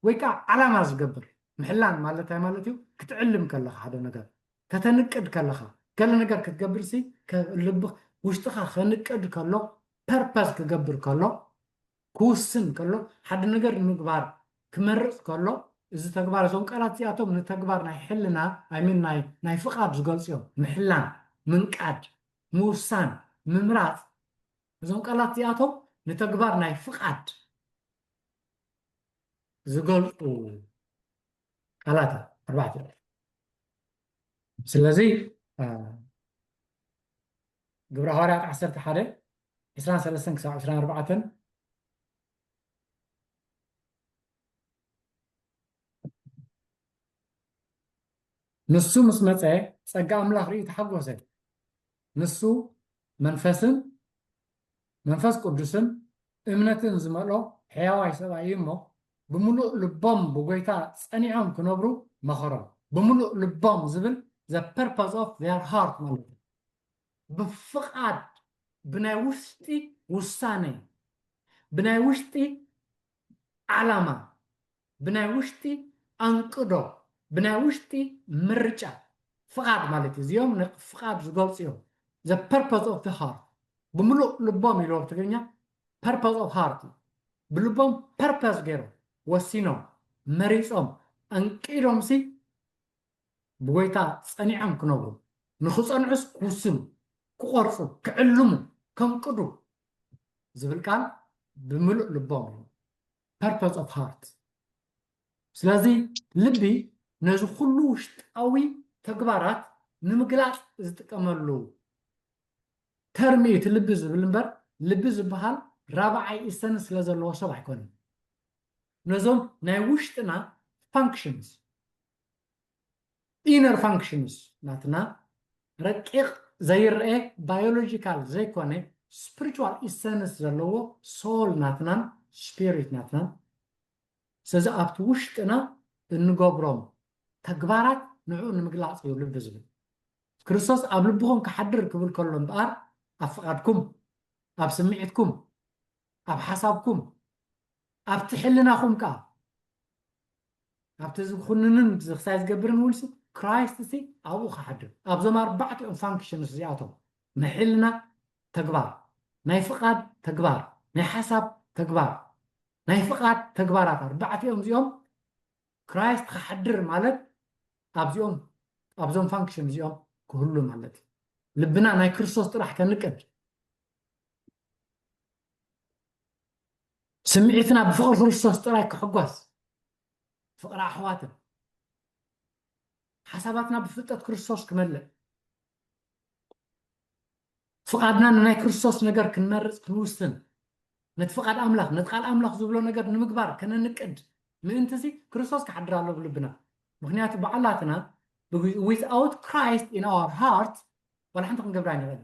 ወይ ከዓ ዓላማ ዝገብር ምሕላን ማለት እንታይ ማለት እዩ ክትዕልም ከለካ ሓደ ነገር ከተንቅድ ከለካ ገለ ነገር ክትገብር ሲ ልብ ውሽጥካ ከንቅድ ከሎ ፐርፐስ ክገብር ከሎ ክውስን ከሎ ሓደ ነገር ንምግባር ክመርፅ ከሎ እዚ ተግባር እዞም ቃላት እዚኣቶም ንተግባር ናይ ሕልና ኣይሚን ናይ ናይ ፍቓድ ዝገልፁ እዮም ምሕላን ምንቃድ ምውሳን ምምራፅ እዞም ቃላት እዚኣቶም ንተግባር ናይ ፍቓድ ዝገልፁ ቃላት እዮም፣ ኣርባዕተ። ስለዚ ግብረ ሃዋርያት ዓሰርተ ሓደ ዕስራን ሰለስተን ክሳብ ዕስራን ኣርባዕተን፣ ንሱ ምስ መጸ ጸጋ ኣምላኽ ርእዩ ተሓጎሰ። ንሱ መንፈስን መንፈስ ቅዱስን እምነትን ዝመልኦ ሕያዋይ ሰብኣይ እዩ እሞ፣ ብምሉእ ልቦም ብጎይታ ጸኒዖም ክነብሩ መኸሮም። ብምሉእ ልቦም ዝብል the purpose of their heart ማለት እዩ። ብፍቓድ፣ ብናይ ውሽጢ ውሳኔ፣ ብናይ ውሽጢ ዓላማ፣ ብናይ ውሽጢ ኣንቅዶ፣ ብናይ ውሽጢ ምርጫ፣ ፍቓድ ማለት እዩ። እዚኦም ፍቓድ ዝገልፁ እዮም። The purpose of the heart፣ ብምሉእ ልቦም ኢሉ ኣብ ትግርኛ purpose of heart እዩ። ብልቦም ፐርፐስ ገይሮም ወሲኖም መሪፆም ኣንቂዶም ሲ ብጎይታ ጸኒዖም ክነብሩ፣ ንኽጸንዑስ ክውስኑ፣ ክቖርጹ፣ ክዕልሙ፣ ከንቅዱ ዝብል ቃል ብምሉእ ልቦም እዩ። Purpose of heart። ስለዚ ልቢ ነዚ ኩሉ ውሽጣዊ ተግባራት ንምግላጽ ዝጥቀመሉ ተርሚ እዩ እቲ ልቢ ዝብል እምበር፣ ልቢ ዝበሃል ራብዓይ ኢሰንስ ስለ ዘለዎ ሰብ ኣይኮነን። ነዞም ናይ ውሽጥና functions፣ inner functions ናትና፣ ረቂቕ ዘይረአ ባዮሎጂካል ዘይኮነ ስፒሪቹዋል ኢሰንስ ዘለዎ ሶል ናትናን ስፒሪት ናትናን፣ ስለዚ ኣብቲ ውሽጥና እንገብሮም ተግባራት ንዕኡ ንምግላፅ እዩ ልቢ ዝብል። ክርስቶስ ኣብ ልብኹም ክሓድር ክብል ከሎ እምበኣር ኣብ ፍቓድኩም፣ ኣብ ስምዒትኩም፣ ኣብ ሓሳብኩም፣ ኣብቲ ሕልናኹም ከኣ፣ ኣብቲ ዝኹንንን ዝኽሳይ ዝገብርን ውልሲ ክራይስት ሲ ኣብኡ ክሓድር። ኣብዞም ኣርባዕቲኦም ፋንክሽንስ እዚኣቶም፣ ናይ ሕልና ተግባር፣ ናይ ፍቓድ ተግባር፣ ናይ ሓሳብ ተግባር፣ ናይ ፍቓድ ተግባራት ኣርባዕቲኦም እዚኦም ክራይስት ክሓድር ማለት ኣብዚኦም፣ ኣብዞም ፋንክሽን እዚኦም ክህሉ ማለት እዩ። ልብና ናይ ክርስቶስ ጥራሕ ከንቅድ፣ ስምዒትና ብፍቕሪ ክርስቶስ ጥራይ ክሕጎስ፣ ፍቕሪ ኣሕዋትን ሓሳባትና ብፍልጠት ክርስቶስ ክመልእ፣ ፍቓድና ንናይ ክርስቶስ ነገር ክንመርጽ ክንውስን፣ ነቲ ፍቓድ ኣምላኽ፣ ነቲ ቃል ኣምላኽ ዝብሎ ነገር ንምግባር ከነንቅድ ምእንቲ እዚ ክርስቶስ ክሓድር ኣሎ ብልብና። ምኽንያቱ ባዕላትና without Christ in our heart ዋላ ሓንቲ ክንገብር ኣይንኽእልን።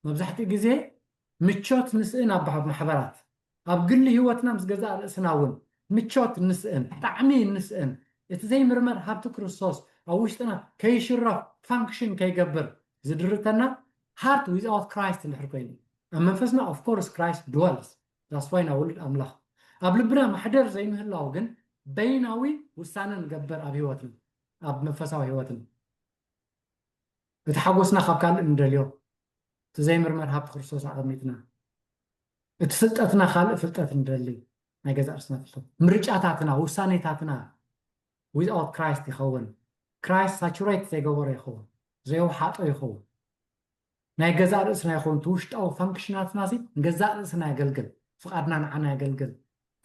መብዛሕትኡ ግዜ ምቾት ንስእን ኣብ ማሕበራት፣ ኣብ ግሊ ህይወትና ምስ ገዛእ ርእስና እውን ምቾት ንስእን፣ ጣዕሚ ንስእን። እቲ ዘይምርመር ሃብቲ ክርስቶስ ኣብ ውሽጥና ከይሽረፍ፣ ፋንክሽን ከይገብር ዝድርተና፣ heart without Christ እንድሕር ኮይኑ፣ ኣብ መንፈስና of course Christ dwells፣ that's why ኢና ውሉድ ኣምላኽ። ኣብ ልብና ማሕደር ዘይምህላው ግን በይናዊ ውሳነ ንገብር ኣብ ህይወትና፣ ኣብ መንፈሳዊ ህይወትና። እቲ ሓጎስና ካብ ካልእ ንደልዮ፣ እቲ ዘይምርመር ሃብቲ ክርስቶስ ኣቐሚጥና፣ እቲ ፍልጠትና ካልእ ፍልጠት ንደሊ፣ ናይ ገዛእ ርእስና ፍልጠት፣ ምርጫታትና፣ ውሳኔታትና without Christ ይኸውን። ክራይስት ሳቹሬት ዘይገበሮ ይኸውን፣ ዘየውሓጦ ይኸውን። ናይ ገዛእ ርእስና ይኸውን፣ እቲ ውሽጣዊ ፋንክሽናትና ሲ ንገዛእ ርእስና የገልግል፣ ፍቓድና ንዓና የገልግል፣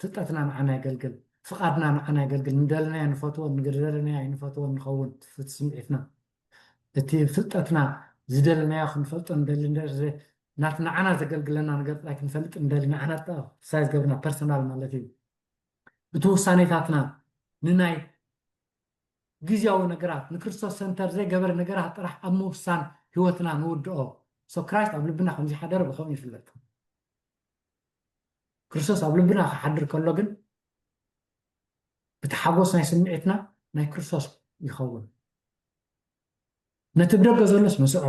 ፍልጠትና ንዓና የገልግል፣ ፍቓድና ንዓና የገልግል። ንደለናዮ ንፈትዎን ንደለናዮ ኣይንፈትዎን ንኸውን፣ እቲ ስምዒትና፣ እቲ ፍልጠትና፣ ዝደለናዮ ክንፈልጦ ንደሊ እንድሕር ዘ-፣ ናት ንዓና ዘገልግለና ነገር ጥራይ ክንፈልጥ ንደሊ፣ ንዓና ጥራይ ዝገብርና ፐርሰናል ማለት እዩ። እቲ ውሳኔታትና ንናይ ግዝያዊ ነገራት፣ ንክርስቶስ ሰንተር ዘይገበረ ነገራት ጥራሕ ኣብ ምውሳን ህይወትና ንውድኦ። ሶ ክራይስት ኣብ ልብና ከም ዝሓደረ ብኸምኡ ይፍለጥ። ክርስቶስ ኣብ ልብና ክሓድር ከሎ ግን እቲ ሓጎስ ናይ ስምዒትና ናይ ክርስቶስ ይኸውን። ነቲ ብደገ ዘሎስ ንስዕሮ።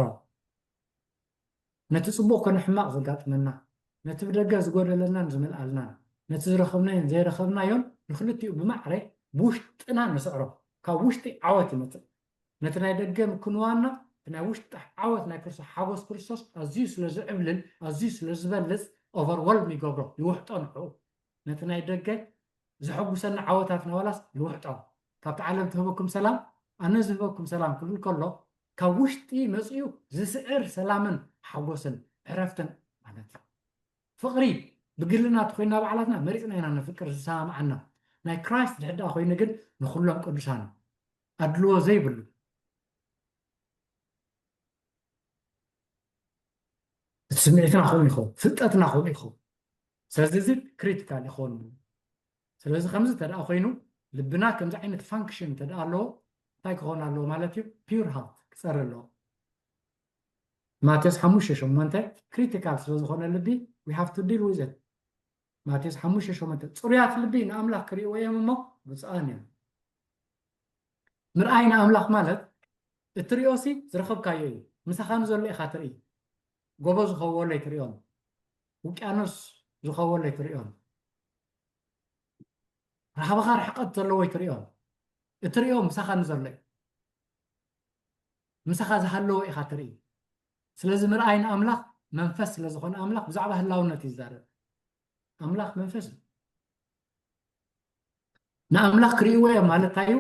ነቲ ጽቡቕ ኮነ ሕማቕ ዘጋጥመና፣ ነቲ ብደገ ዝጎደለናን ዝመልኣልናን፣ ነቲ ዝረኸብናዮን ዘይረኸብናዮን ንኽልቲኡ ብማዕረ ብውሽጥና ንስዕሮ። ካብ ውሽጢ ዓወት ይመጽእ። ነቲ ናይ ደገ ምክንዋንና፣ እቲ ናይ ውሽጢ ዓወት ናይ ክርስቶስ፣ ሓጎስ ክርስቶስ ኣዝዩ ስለ ዝዕብልል፣ ኣዝዩ ስለ ዝበልጽ፣ ኦቨርወልም ይገብሮ፣ ይውሕጦ ንዕኡ። ነቲ ናይ ደገ ዘሐጉሰና ዓወታትና ዋላስ ይውሕጦ። ካብቲ ዓለም ትህበኩም ሰላም፣ ኣነ ዝህበኩም ሰላም ክብል ከሎ፣ ካብ ውሽጢ መጺኡ ዝስዕር ሰላምን ሓጎስን ዕረፍትን ማለት እዩ። ፍቕሪ ብግልና ተኮይና ባዕላትና መሪፅና ኢና ነፍቅር ዝሰማምዓና። ናይ ክራይስት ድሕዳ ኮይኑ ግን ንኩሎም ቅዱሳን ኣድልዎ ዘይብሉ እቲ ስምዒትና ከምኡ ይኸውን፣ ፍልጠትና ከምኡ ይኸውን። ስለዚ እዚ ክሪቲካል ይኸውን። ስለዚ ከምዚ ተደኣ ኮይኑ ልብና ከምዚ ዓይነት ፋንክሽን ተደኣ ኣለዎ እንታይ ክኸውን ኣለዎ ማለት እዩ? ፒር ሃርት ክፀሪ ኣለዎ። ማቴዎስ ሓሙሽተ ሸሞንተ ክሪቲካል ስለ ዝኾነ ልቢ we have to deal with it። ማቴዎስ ሓሙሽተ ሸሞንተ ፅሩያት ልቢ ንኣምላኽ ክርእይዎ እዮም እሞ ብፁዓን እዮም። ምርኣይ ንኣምላኽ ማለት እትሪኦ ሲ ዝረኸብካዮ እዩ። ምሳኻ ንዘሎ ኢኻ ትርኢ። ጎቦ ዝኸወሎ ኣይትሪኦን። ውቅያኖስ ዝኸወሎ ኣይትሪኦን። ራህባኻ ርሕቀት ዘለዎ ኣይትሪኦን። እትሪኦ ምሳኻ ንዘሎ እዩ። ምሳኻ ዝሃለዎ ኢኻ ትርኢ። ስለዚ ምርኣይ ንኣምላኽ መንፈስ ስለ ዝኾነ ኣምላኽ ብዛዕባ ህላውነት ይዛረብ። ኣምላኽ መንፈስ እዩ። ንኣምላኽ ክርእይዎ እዮም ማለት እንታይ እዩ?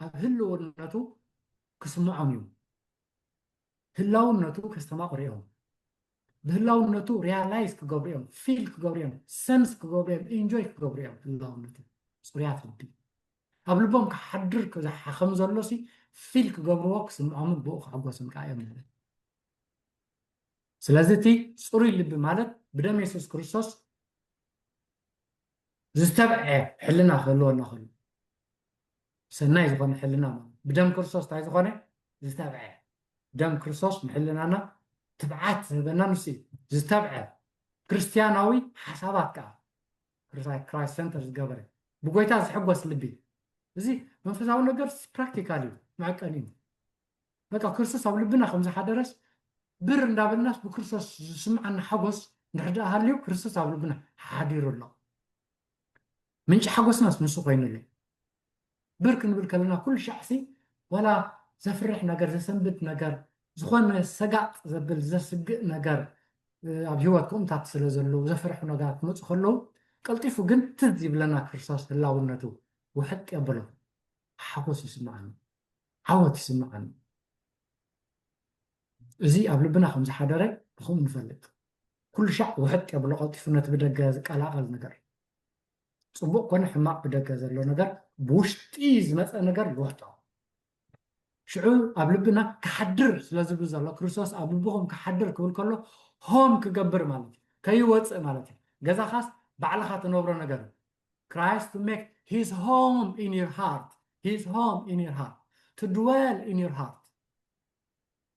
ኣብ ህልውነቱ ክስምዖም እዩ። ህላውነቱ ከስተማቕሩ እዮም። ብህላውነቱ ሪያላይዝ ክገብሩ እዮም፣ ፊል ክገብሩ እዮም፣ ሰንስ ክገብሩ እዮም፣ ኢንጆይ ክገብሩ እዮም። ህላውነቱ ፅሩያት ልቢ ኣብ ልቦም ክሓድር ክዝሓ ከም ዘሎ ሲ ፊል ክገብርዎ ክስምዖምን ብኡ ክሕጎስን ከዓ እዮም ንብል። ስለዚ እቲ ፅሩይ ልቢ ማለት ብደም የሱስ ክርስቶስ ዝተብዐ ሕልና ክህልወና ከሎ ሰናይ ዝኾነ ሕልና ማለት ብደም ክርስቶስ እንታይ ዝኾነ ዝተብዐ ደም ክርስቶስ ንሕልናና ትብዓት ዝህበና ንሱ እዩ። ዝተብዐ ክርስትያናዊ ሓሳባት ከዓ ክራይስት ሰንተር ዝገበረ ብጎይታ ዝሕጎስ ልቢ። እዚ መንፈሳዊ ነገር ፕራክቲካል እዩ፣ መዐቀኒ እዩ። በቃ ክርስቶስ ኣብ ልብና ከም ዝሓደረስ ብር እንዳበልናስ ብክርስቶስ ዝስምዓና ሓጎስ እንድሕር ደኣ ሃልዩ ክርስቶስ ኣብ ልብና ሓዲሩ ኣሎ። ምንጪ ሓጎስናስ ንሱ ኮይኑ ኣሎ። ብር ክንብል ከለና ኩሉ ሻዕሲ ዋላ ዘፍርሕ ነገር ዘሰንብድ ነገር ዝኾነ ሰጋጥ ዘብል ዘስግእ ነገር ኣብ ህይወት ከምኡታት ስለ ዘለዉ ዘፍርሑ ነገራት ክመፁ ከለዉ ቀልጢፉ ግን ትዝ ይብለና ክርስቶስ ህላውነቱ ውሕጥ የብሎ። ሓጎስ ይስምዓኒ፣ ዓወት ይስምዓኒ። እዚ ኣብ ልብና ከም ዝሓደረ ብኸምኡ ንፈልጥ። ኩሉ ሻዕ ውሕጥ የብሎ ቀልጢፉ ነቲ ብደገ ዝቀላቐል ነገር። ፅቡቕ ኮነ ሕማቕ ብደገ ዘሎ ነገር ብውሽጢ ዝመፀ ነገር ይውሕጦ። ሽዑ ኣብ ልብና ክሓድር ስለ ዝብል ዘሎ ክርስቶስ ኣብ ልብኹም ክሓድር ክብል ከሎ ሆም ክገብር ማለት እዩ፣ ከይወፅእ ማለት እዩ። ገዛኻስ ባዕልኻ ትነብሮ ነገር እዩ። Christ to make his home in your heart, his home in your heart, to dwell in your heart።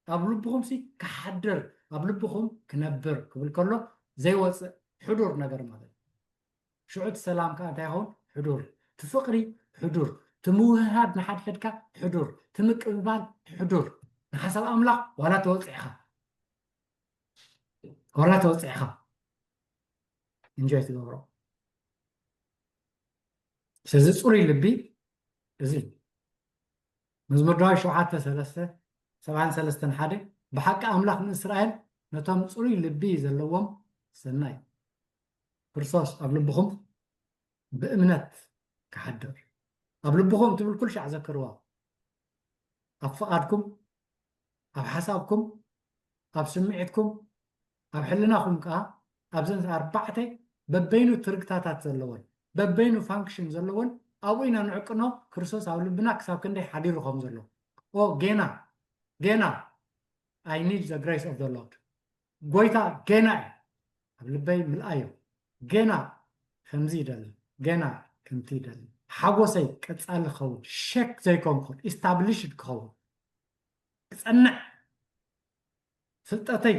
ኣብ ልብኹም ሲ ክሓድር ኣብ ልብኹም ክነብር ክብል ከሎ ዘይወፅእ ሕዱር ነገር ማለት እዩ። ሽዑ እቲ ሰላም ከዓ እንታይ ይኸውን? ሕዱር። እቲ ፍቕሪ ሕዱር። እቲ ምውህሃድ ንሓድሕድካ ሕዱር። እቲ ምቅብባል ሕዱር። ንሓሳብ ኣምላኽ ዋላ ተወፅዕኻ ዋላ ተወፅዕኻ ኢንጆይ ትገብሮ። ስለዚ ፅሩይ ልቢ እዚ እዩ። መዝሙር ዳዊት ሸውዓተ ሰለስተ ሰብዓን ሰለስተን ሓደ ብሓቂ ኣምላኽ ንእስራኤል ነቶም ፅሩይ ልቢ ዘለዎም ሰናይ ክርስቶስ ኣብ ልብኹም ብእምነት ክሓድር ኣብ ልብኹም ትብል ኩሉ ሻዕ ዘክርዋ ኣብ ፍቓድኩም ኣብ ሓሳብኩም ኣብ ስምዒትኩም ኣብ ሕልናኹም ከዓ ኣብዘን ኣርባዕተ በበይኑ ትርግታታት ዘለወን በበይኑ ፋንክሽን ዘለወን ኣብኡ ኢና ንዕቅኖ ክርስቶስ ኣብ ልብና ክሳብ ክንደይ ሓዲሩ ከም ዘሎ ኦ ጌና ጌና I need the grace of the Lord ጎይታ ጌና እየ ኣብ ልበይ ምልኣዮ ጌና ከምዚ ይደሊ ጌና ከምቲ ይደሊ ሓጎሰይ ቀፃሊ ክኸውን ሸክ ዘይኮንኩን ኢስታብሊሽድ ክኸውን ክፀንዕ ፍልጠተይ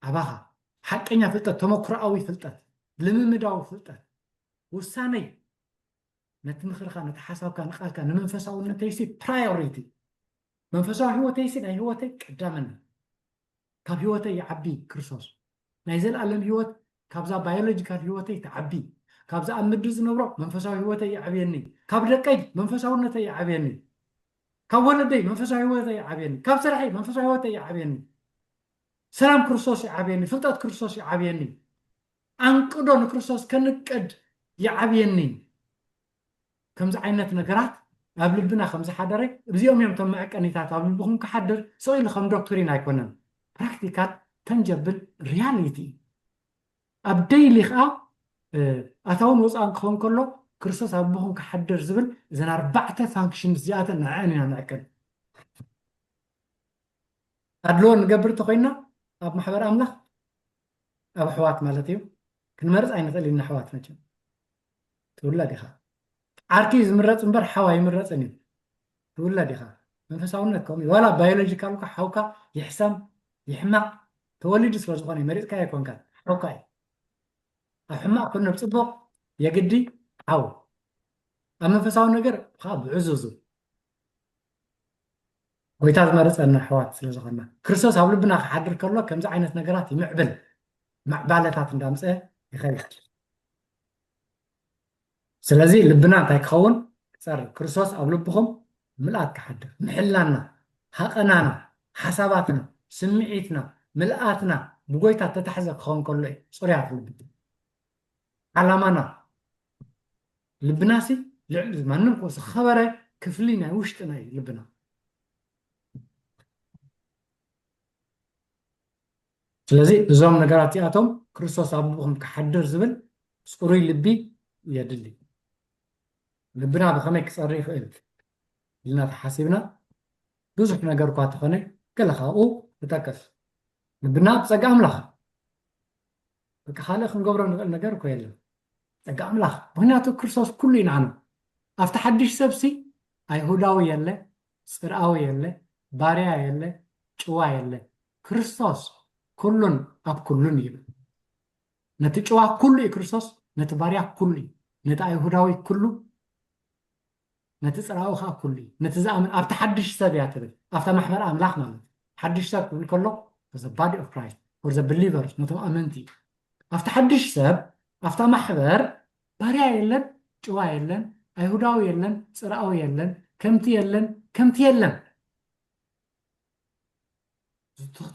ኣባኻ ሓቀኛ ፍልጠት ተመክሮኣዊ ፍልጠት ልምምዳዊ ፍልጠት ውሳነይ ነቲ ምኽርኻ ነቲ ሓሳብካ ንቓልካ ንመንፈሳውነተይሲ ፕራዮሪቲ መንፈሳዊ ህይወተይሲ ናይ ህይወተይ ቀዳምነት ካብ ህይወተይ ይዓቢ ክርስቶስ ናይ ዘለኣለም ህይወት ካብዛ ባዮሎጂካል ህይወተይ ትዓቢ ካብዛ ኣብ ምድሪ ዝነብሮ መንፈሳዊ ህይወተይ ይዓብየኒ ካብ ደቀይ መንፈሳውነተይ ይዓብየኒ ካብ ወለደይ መንፈሳዊ ህይወተይ ይዓብየኒ ካብ ስርሐይ መንፈሳዊ ህይወተይ ይዓብየኒ ሰላም ክርስቶስ ይዓብየኒ ፍልጠት ክርስቶስ ይዓብየኒ ኣንቅዶ ንክርስቶስ ከንቅድ ይዓብየኒ ከምዚ ዓይነት ነገራት ኣብ ልብና ከም ዝሓደረ እዚኦም እዮም እቶም መዐቀኒታት ኣብ ልብኹም ክሓድር ስቕ ኢሉ ከም ዶክትሪን ኣይኮነን ፕራክቲካል ተንጀብል ሪያሊቲ ኣብ ደይሊ ከዓ ኣታውን ወፃእን ክኸውን ከሎ ክርስቶስ ኣብ ልብኹም ክሓድር ዝብል እዘን ኣርባዕተ ፋንክሽን እዚኣተን ንዐን ኢና ንዕቅን። ኣድልዎ ንገብር እንተኮይና ኣብ ማሕበር ኣምላኽ ኣብ ኣሕዋት ማለት እዩ። ክንመርፅ ኣይንኽእል ኢና ኣሕዋት መቸም። ትውለድ ኢኻ። ዓርኪ ዝምረፅ እምበር ሓው ኣይምረፅን እዩ። ትውለድ ኢኻ። መንፈሳውነት ከምኡ እዩ። ዋላ ባዮሎጂካል እኳ ሓውካ ይሕሰም ይሕማቕ ተወሊዱ ስለ ዝኾነ መሪፅካ ኣይኮንካን ሓውካ እዩ። ኣብ ሕማቕ ኮነ ኣብ ፅቡቕ የግዲ ሓው ኣብ መንፈሳዊ ነገር ከዓ ብዕዙዙ ጎይታ ዝመረፀና ኣሕዋት ስለ ዝኾንና ክርስቶስ ኣብ ልብና ክሓድር ከሎ ከምዚ ዓይነት ነገራት ይምዕብል ማዕባለታት እንዳምፀ ይኸይድ። ስለዚ ልብና እንታይ ክኸውን ክፀርብ ክርስቶስ ኣብ ልብኹም ምልኣት ክሓድር ምሕላና ሃቐናና ሓሳባትና ስምዒትና ምልኣትና ብጎይታ ተታሕዘ ክኸውን ከሎ እዩ ፅሩያት ልቢ ዓላማና ልብናሲ ልዕሊ ማንም ኮ ዝኸበረ ክፍሊ ናይ ውሽጥና እዩ ልብና። ስለዚ እዞም ነገራት እዚኣቶም ክርስቶስ ኣብ ልብኹም ክሓድር ዝብል ፅሩይ ልቢ የድሊ። ልብና ብኸመይ ክፀሪ ይኽእል ኢልና ተሓሲብና ብዙሕ ነገር እኳ ተኾነ ገለ ካብኡ ንጠቅስ። ልብና ብፀጋ ኣምላኽ በቃ ካልእ ክንገብሮ ንኽእል ነገር እኮ የለን። ጸጋ ኣምላኽ ምክንያቱ ክርስቶስ ኩሉ እዩ ንዓና። ኣብቲ ሓድሽ ሰብሲ ኣይሁዳዊ የለ፣ ጽርኣዊ የለ፣ ባርያ የለ፣ ጭዋ የለ። ክርስቶስ ኩሉን ኣብ ኩሉን እዩ። ነቲ ጭዋ ኩሉ እዩ ክርስቶስ፣ ነቲ ባርያ ኩሉ እዩ፣ ነቲ ኣይሁዳዊ ኩሉ ነቲ ጽራኡ ኸኣ ኩሉ እዩ። ነቲ ዝኣምን ኣብቲ ሓድሽ ሰብ እያ ትብል። ኣብታ ማሕበር ኣምላኽ ማለት እዩ። ሓድሽ ሰብ ክብል ከሎ the body of Christ or the believers ነቶም ኣመንቲ እዩ። ኣብቲ ሓድሽ ሰብ ኣብታ ማሕበር ባርያ የለን፣ ጭዋ የለን፣ ኣይሁዳዊ የለን፣ ጽራኣዊ የለን፣ ከምቲ የለን፣ ከምቲ የለን።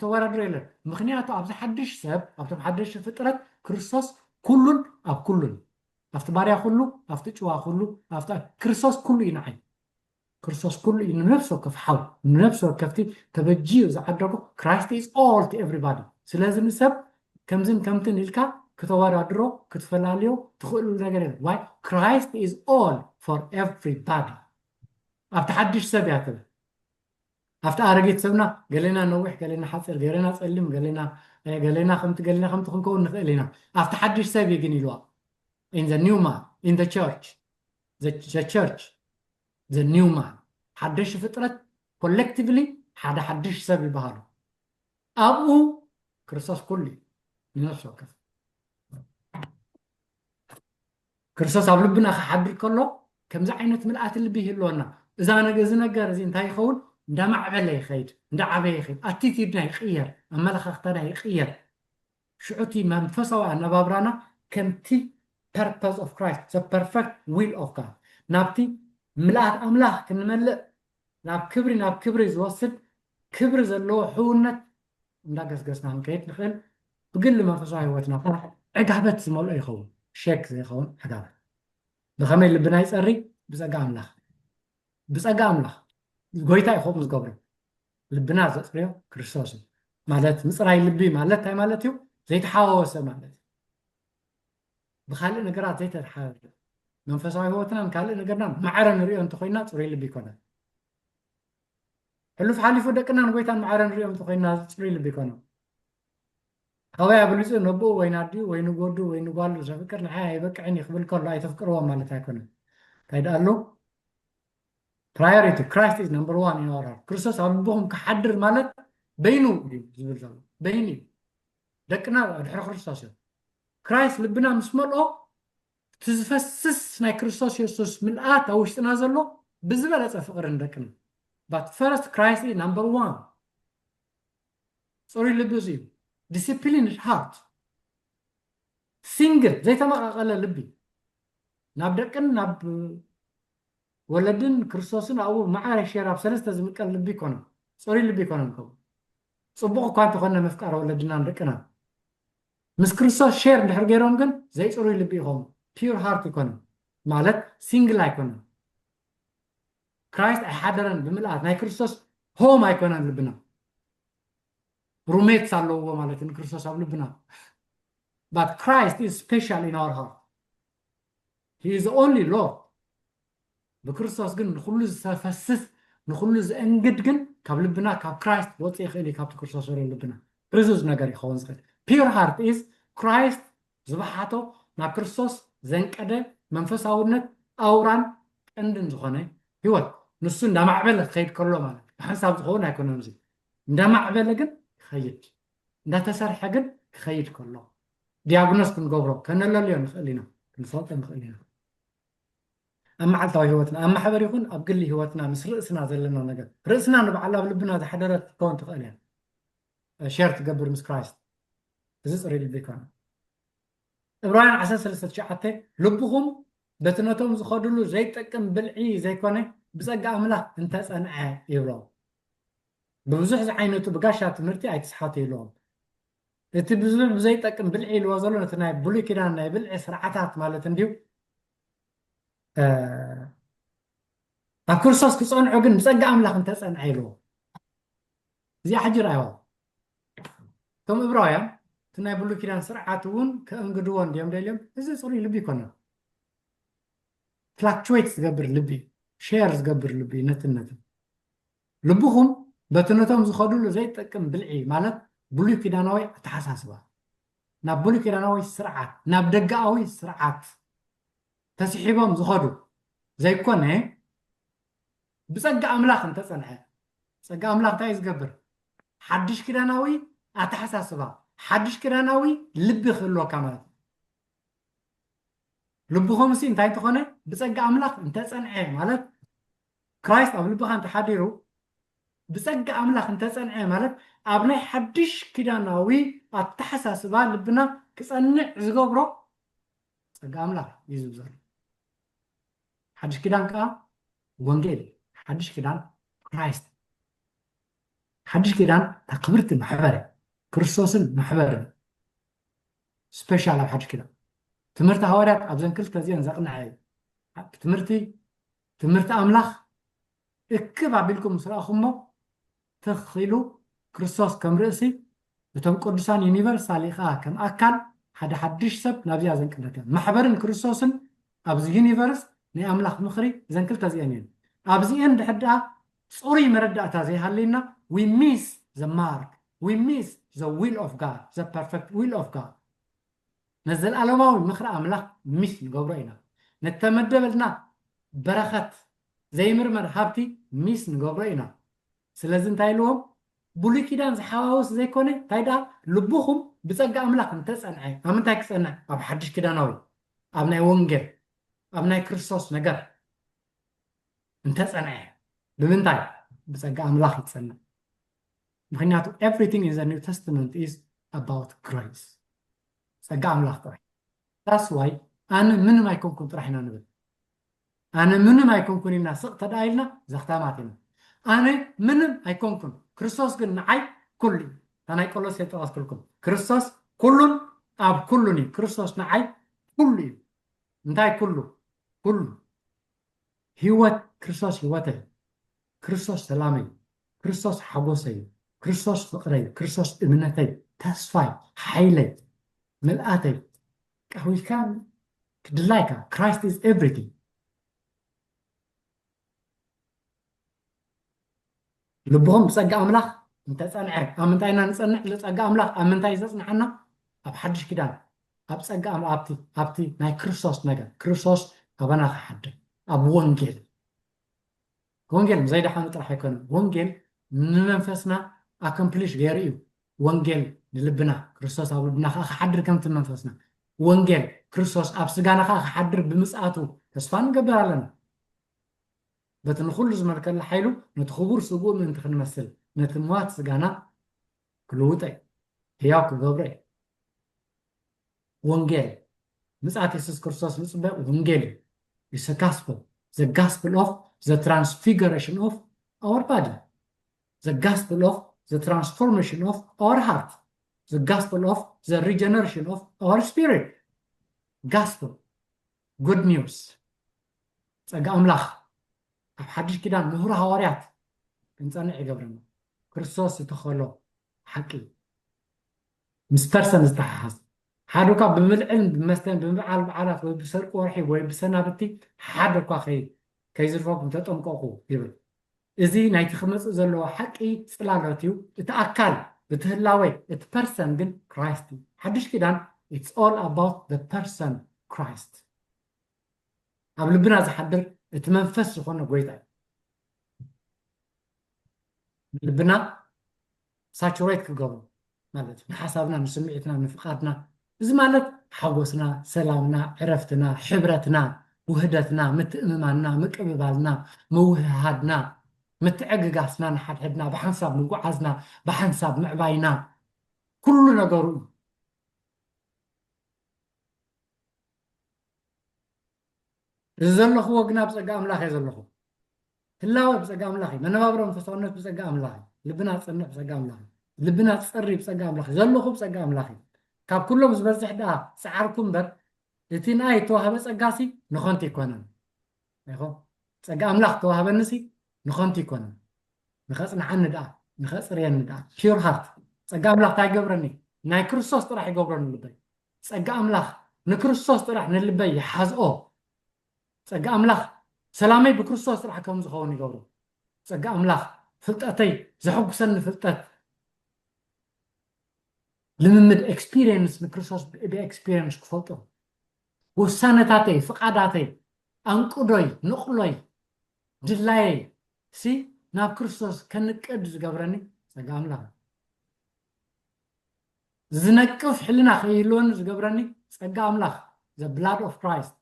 ተወዳድሮ የለን። ምክንያቱ ኣብዚ ሓድሽ ሰብ ኣብቶም ሓደሽቲ ፍጥረት ክርስቶስ ኩሉን ኣብ ኩሉን ኣብቲ ባርያ ኩሉ ኣብቲ ጭዋ ኩሉ ኣብቲ ክርስቶስ ኩሉ እዩ ንዓይ ክርስቶስ ኩሉ እዩ ንነፍሲ ወከፍ ሓው ንነፍሲ ወከፍቲ ተበጅዩ ዝዓደጎ Christ is all to everybody። ስለዚ ንሰብ ከምዝን ከምትን ኢልካ ክተወዳድሮ ክትፈላልዮ ትኽእሉ ነገር የለን። Why? Christ is all for everybody። ኣብቲ ሓድሽ ሰብ እያ ትብል። ኣብቲ ኣረጊት ሰብና ገሌና ነዊሕ ገሌና ሓፂር ገሌና ፀሊም ገሌና ገሌና ከምቲ ገሌና ከምቲ ክንከውን ንኽእል ኢና። ኣብቲ ሓድሽ ሰብ እዩ ግን ኢልዋ in the new man in the church the church the new man ሓደሽ ፍጥረት ኮሌክቲቭሊ ሓደ ሓድሽ ሰብ ይበሃሉ። ኣብኡ ክርስቶስ ኩሉ እዩ ንነፍሲ ወከፍ ክርስቶስ ኣብ ልብና ክሓድር ከሎ ከምዚ ዓይነት ምልኣት ልቢ ይህልወና። እዛ ነገ እዚ ነገር እዚ እንታይ ይኸውን እንዳማዕበለ ይኸይድ እንዳዓበየ ይኸይድ ኣቲቲድና ይቅየር ኣመለኻኽታና ይቅየር። ሽዑቲ መንፈሳዊ ኣነባብራና ከምቲ purpose of Christ the perfect will of God ናብቲ ምልኣት ኣምላኽ ክንመልእ ናብ ክብሪ ናብ ክብሪ ዝወስድ ክብሪ ዘለዎ ሕውነት እንዳገስገስና ክንከይድ ንኽእል። ብግሊ መንፈሳዊ ህይወትና ዕጋበት ዝመልኦ ይኸውን። ሸክ ዘይኸውን ዕጋበት። ብኸመይ ልብና ይፀሪ? ብፀጋ ኣምላኽ። ብፀጋ ኣምላኽ ጎይታ እዩ ከምኡ ዝገብሮ። ልብና ዘፅርዮ ክርስቶስ እዩ። ማለት ምፅራይ ልቢ ማለት እንታይ ማለት እዩ? ዘይተሓዋወሰ ማለት እዩ። ብካልእ ነገራት ዘይተተሓዘ መንፈሳዊ ህይወትናን ካልእ ነገርና ማዕረ ንሪኦ እንተኮይና ፅሩይ ልቢ ይኮነን። ሕሉፍ ሓሊፉ ደቅናን ጎይታን ማዕረ ንሪኦም እንተኮይና ፅሩይ ልቢ ይኮነን። ካባይ ኣብሊፁ ነቦኡ ወይ ናዲኡ ወይ ንጎዱ ወይ ንጓሉ ዘፍቅር ንዓይ ኣይበቅዕን እዩ ክብል ከሎ ኣይተፍቅርዎም ማለት ኣይኮነን። እንታይ ደኣ ኣሎ? Priority Christ is number one in our heart። ክርስቶስ ኣብ ልብኹም ክሓድር ማለት በይኑ እዩ ዝብል ዘሎ በይኑ እዩ። ደቅና ድሕሪ ክርስቶስ እዮም። ክራይስት ልብና ምስ መልኦ እቲ ዝፈስስ ናይ ክርስቶስ የሱስ ምልኣት ኣብ ውሽጥና ዘሎ ብዝበለፀ ፍቅሪ ንደቅና but first Christ is number one። ፅሩይ ልቢ እዚ እዩ። Disciplined heart ሲንግል ዘይተመቃቀለ ልቢ ናብ ደቅን ናብ ወለድን ክርስቶስን ኣብኡ ማዕረ ሸር ኣብ ሰለስተ ዝምቀል ልቢ ይኮኖም። ፅሩይ ልቢ ይኮኖም። ከምኡ ፅቡቅ እኳ እንተኮነ ምፍቃር ወለድናን ደቅናን ምስ ክርስቶስ ሸር እንድሕር ገይሮም ግን ዘይፅሩይ ልቢ ይኾኑ። ፒር ሃርት ይኮኖም ማለት ሲንግል ኣይኮነን። ክራይስት ኣይሓደረን ብምልኣት ናይ ክርስቶስ ሆም ኣይኮነን ልብና ሩሜትስ ኣለዎ ማለት እዩ ንክርስቶስ ኣብ ልብና But Christ is special in our heart. He is the only Lord. ብክርስቶስ ግን ንኹሉ ዝተፈስስ ንኹሉ ዘእንግድ ግን ካብ ልብና ካብ ክራይስት ክወፅእ ይኽእል እዩ። ካብቲ ክርስቶስ ዘሎ ልብና ርዙዝ ነገር ይኸውን ዝኽእል። Pure heart is Christ ዝበሓቶ ናብ ክርስቶስ ዘንቀደ መንፈሳውነት ኣውራን ቀንድን ዝኾነ ህይወት ንሱ እንዳማዕበለ ክኸይድ ከሎ ማለት ብሓንሳብ ዝኸውን ኣይኮነን። እዚ እንዳማዕበለ ግን ይኸይድ እንዳተሰርሐ ግን ክኸይድ ከሎ ዲያግኖስ ክንገብሮ ከነለልዮ ንኽእል ኢና። ክንፈልጦ ንኽእል ኢና። ኣብ መዓልታዊ ህይወትና ኣብ ማሕበር ይኹን ኣብ ግሊ ህይወትና ምስ ርእስና ዘለና ነገር ርእስና ንባዕላ ኣብ ልብና ዝሓደረት ክትከውን ትኽእል እያ። ሸር ትገብር ምስ ክራይስት እዚ ፅሪ ልቢ ይኮነ። ዕብራውያን ዓሰርተ ሰለስተ ትሽዓተ ልብኹም በቲ ነቶም ዝኸድሉ ዘይጠቅም ብልዒ ዘይኮነ ብፀጋ ኣምላኽ እንተፀንዐ ይብሎ። ብብዙሕ ዝዓይነቱ ብጋሻ ትምህርቲ ኣይትስሓቱ ይብሎም። እቲ ብዙሕ ብዘይጠቅም ብልዒ ኢልዎ ዘሎ ነቲ ናይ ብሉይ ኪዳን ናይ ብልዒ ስርዓታት ማለት እንድዩ። ኣብ ክርስቶስ ክፀንዑ ግን ብፀጋ ኣምላኽ እንተፀንዐ ኢልዎ። እዚኣ ሕጂ ረኣይዋ። እቶም እብራውያን እቲ ናይ ብሉይ ኪዳን ስርዓት እውን ከእንግድዎ እንድዮም ደልዮም። እዚ ፅሩይ ልቢ ይኮነን። ፍላክቹዌት ዝገብር ልቢ፣ ሼር ዝገብር ልቢ ነትን ነትን። ልብኹም በቲ ነቶም ዝኸድሉ ዘይጠቅም ብልዒ ማለት ብሉይ ኪዳናዊ ኣተሓሳስባ ናብ ብሉይ ኪዳናዊ ስርዓት ናብ ደጋኣዊ ስርዓት ተስሒቦም ዝኸዱ ዘይኮነ ብፀጋ ኣምላኽ እንተፀንዐ ፀጋ ኣምላኽ እንታይ እዩ ዝገብር? ሓድሽ ኪዳናዊ ኣተሓሳስባ ሓድሽ ኪዳናዊ ልቢ ክህልወካ ማለት እዩ። ልብኹም ሲ እንታይ እንተኾነ ብፀጋ ኣምላኽ እንተፀንዐ ማለት ክራይስት ኣብ ልብኻ እንተሓዲሩ ብፀጋ ኣምላኽ እንተፀንዐ ማለት ኣብ ናይ ሓድሽ ኪዳናዊ ኣተሓሳስባ ልብና ክፀንዕ ዝገብሮ ፀጋ ኣምላኽ እዩ ዝብል ዘሎ። ሓድሽ ኪዳን ከዓ ወንጌል ሓድሽ ኪዳን ክራይስት ሓድሽ ኪዳን እታ ክብርቲ ማሕበረ ክርስቶስን ማሕበርን ስፔሻል ኣብ ሓድሽ ኪዳን ትምህርቲ ሃዋርያት ኣብዘን ክልተ እዚአን ዘቕንዐ እዩ። ትምህርቲ ትምህርቲ ኣምላኽ እክብ ኣቢልኩም ምስ ረኣኹሞ ትኽ ኢሉ ክርስቶስ ከም ርእሲ እቶም ቅዱሳን ዩኒቨርሳሊ ኸዓ ከም ኣካል ሓደ ሓድሽ ሰብ ናብዚኣ ዘንቅለት እያ። ማሕበርን ክርስቶስን ኣብዚ ዩኒቨርስ ናይ ኣምላኽ ምኽሪ እዘን ክልተ እዚአን እየን። ኣብዚአን ድሕር ደኣ ፅሩይ መረዳእታ ዘይሃልይና we miss the mark, we miss the will of God, the perfect will of God. ነዘለኣለማዊ ምኽሪ ኣምላኽ ሚስ ንገብሮ ኢና። ነተመደበልና በረኸት ዘይምርመር ሃብቲ ሚስ ንገብሮ ኢና። ስለዚ እንታይ ኢልዎም? ብሉይ ኪዳን ዝሓዋውስ ዘይኮነ እንታይ ደኣ ልብኹም ብፀጋ ኣምላኽ እንተፀንዐ ኣብ ምንታይ ክፀንዕ? ኣብ ሓድሽ ኪዳናዊ ኣብ ናይ ወንጌል ኣብ ናይ ክርስቶስ ነገር እንተፀንዐ ብምንታይ? ብፀጋ ኣምላኽ ይፀንዕ። ምክንያቱ everything in the New Testament is about grace. ፀጋ ኣምላኽ ጥራይ። That's why ኣነ ምንም ኣይኮንኩን ጥራሕ ኢና ንብል። ኣነ ምንም ኣይኮንኩን ኢልና ስቕ ተደኣ ኢልና ዘኽታማት ኢና። ኣነ ምንም ኣይኮንኩን ክርስቶስ ግን ንዓይ ኩሉ እዩ። እታ ናይ ቆሎሴ ጠቐስኩልኩም ክርስቶስ ኩሉን ኣብ ኩሉን እዩ። ክርስቶስ ንዓይ ኩሉ እዩ። እንታይ ኩሉ? ኩሉ ህይወት ክርስቶስ ህይወተይ፣ ክርስቶስ ሰላመይ፣ ክርስቶስ ሓጎሰይ፣ ክርስቶስ ፍቕረይ፣ ክርስቶስ እምነተይ፣ ተስፋይ፣ ሓይለይ፣ ምልኣተይ ቃዊልካ ክድላይካ Christ is everything። ልብኹም ብፀጋ ኣምላኽ እንተፀንዐ ኣብ ምንታይ ኢና ንፀንዕ? ንፀጋ ኣምላኽ ኣብ ምንታይ እዩ ዘፅንሓና? ኣብ ሓድሽ ኪዳን ኣብ ፀጋ ኣብቲ ኣብቲ ናይ ክርስቶስ ነገር ክርስቶስ ኣባና ክሓድር ኣብ ወንጌል ወንጌል ዘይደሓኑ ጥራሕ ኣይኮነን። ወንጌል ንመንፈስና ኣኮምፕሊሽ ገይሩ እዩ። ወንጌል ንልብና ክርስቶስ ኣብ ልብና ከዓ ክሓድር ከምቲ መንፈስና ወንጌል ክርስቶስ ኣብ ስጋና ከዓ ክሓድር ብምፅኣቱ ተስፋ ንገብር ኣለና። በቲ ንኹሉ ዝመልከልና ሓይሉ ነቲ ክቡር ስግኡ ምእንቲ ክንመስል ነቲ ምዋት ስጋና ክልውጠ ህያው ክገብረ እዩ። ወንጌል ምፅኣት የሱስ ክርስቶስ ንፅበ ወንጌል እዩ። It's a gospel. The gospel of the transfiguration of our body. The gospel of the transformation of our heart. The gospel of the regeneration of our spirit. Gospel. Good news. ፀጋ ኣምላኽ ኣብ ሓድሽ ኪዳን ምህሮ ሃዋርያት ክንፀንዕ ይገብረና። ክርስቶስ ዝተኸሎ ሓቂ ምስ ፐርሰን ዝተሓሓዝ ሓደ እኳ ብብልዕን ብመስተን ብምብዓል በዓላት ወይ ብሰርቂ ወርሒ ወይ ብሰናብቲ ሓደ እኳ ከይ- ከይዝርፈኩም ተጠንቀቑ ይብል። እዚ ናይቲ ክመጽእ ዘለዎ ሓቂ ጽላሎት እዩ። እቲ ኣካል፣ እቲ ህላዌ፣ እቲ ፐርሰን ግን ክራይስት እዩ። ሓድሽ ኪዳን it's all about the person Christ። ኣብ ልብና ዝሓድር እቲ መንፈስ ዝኾነ ጎይታ እዩ። ልብና ሳቹሬት ክገብሮ ማለት እዩ። ንሓሳብና፣ ንስምዒትና፣ ንፍቓድና፣ እዚ ማለት ሓጎስና፣ ሰላምና፣ ዕረፍትና፣ ሕብረትና፣ ውህደትና፣ ምትእምማንና፣ ምቅብባልና፣ ምውህሃድና፣ ምትዕግጋስና፣ ንሓድሕድና ብሓንሳብ ምጉዓዝና፣ ብሓንሳብ ምዕባይና፣ ኩሉ ነገሩ እዩ። እዚ ዘለኹዎ ግና ብጸጋ ኣምላኽ እየ ዘለኹ። ህላወ ብጸጋ ኣምላኽ እዩ። መነባብሮ መንፈሳውነት ብጸጋ ኣምላኽ እዩ። ልብና ጸንዕ ብጸጋ ኣምላኽ እዩ። ልብና ጸሪ ብጸጋ ኣምላኽ እዩ። ዘለኹ ብጸጋ ኣምላኽ እዩ። ካብ ኩሎም ዝበዝሕ ደኣ ጸዓርኩ እምበር፣ እቲ ንኣይ እተዋህበ ጸጋሲ ንኸንቱ ኣይኮነን። ኣይኮ ጸጋ ኣምላኽ ተዋህበንሲ ንኸንቱ ኣይኮነን። ንኸጽንዓኒ ደኣ፣ ንኸጽርየኒ ደኣ። ፒውር ሃርት። ጸጋ ኣምላኽ እንታይ ይገብረኒ? ናይ ክርስቶስ ጥራሕ ይገብረኒ ልበይ። ጸጋ ኣምላኽ ንክርስቶስ ጥራሕ ንልበይ ይሓዝኦ። ጸጋ ኣምላኽ ሰላመይ ብክርስቶስ ጥራሕ ከም ዝኸውን ይገብሮ። ጸጋ ኣምላኽ ፍልጠተይ ዘሐጉሰኒ ፍልጠት፣ ልምምድ፣ ኤክስፒሪየንስ ንክርስቶስ ብኤክስፒሪየንስ ክፈልጦ፣ ውሳነታተይ፣ ፍቓዳተይ፣ ኣንቅዶይ፣ ንቕሎይ፣ ድላየይ ሲ ናብ ክርስቶስ ከንቅድ ዝገብረኒ ጸጋ ኣምላኽ። ዝነቅፍ ሕልና ከይህልወኒ ዝገብረኒ ጸጋ ኣምላኽ፣ the blood of Christ,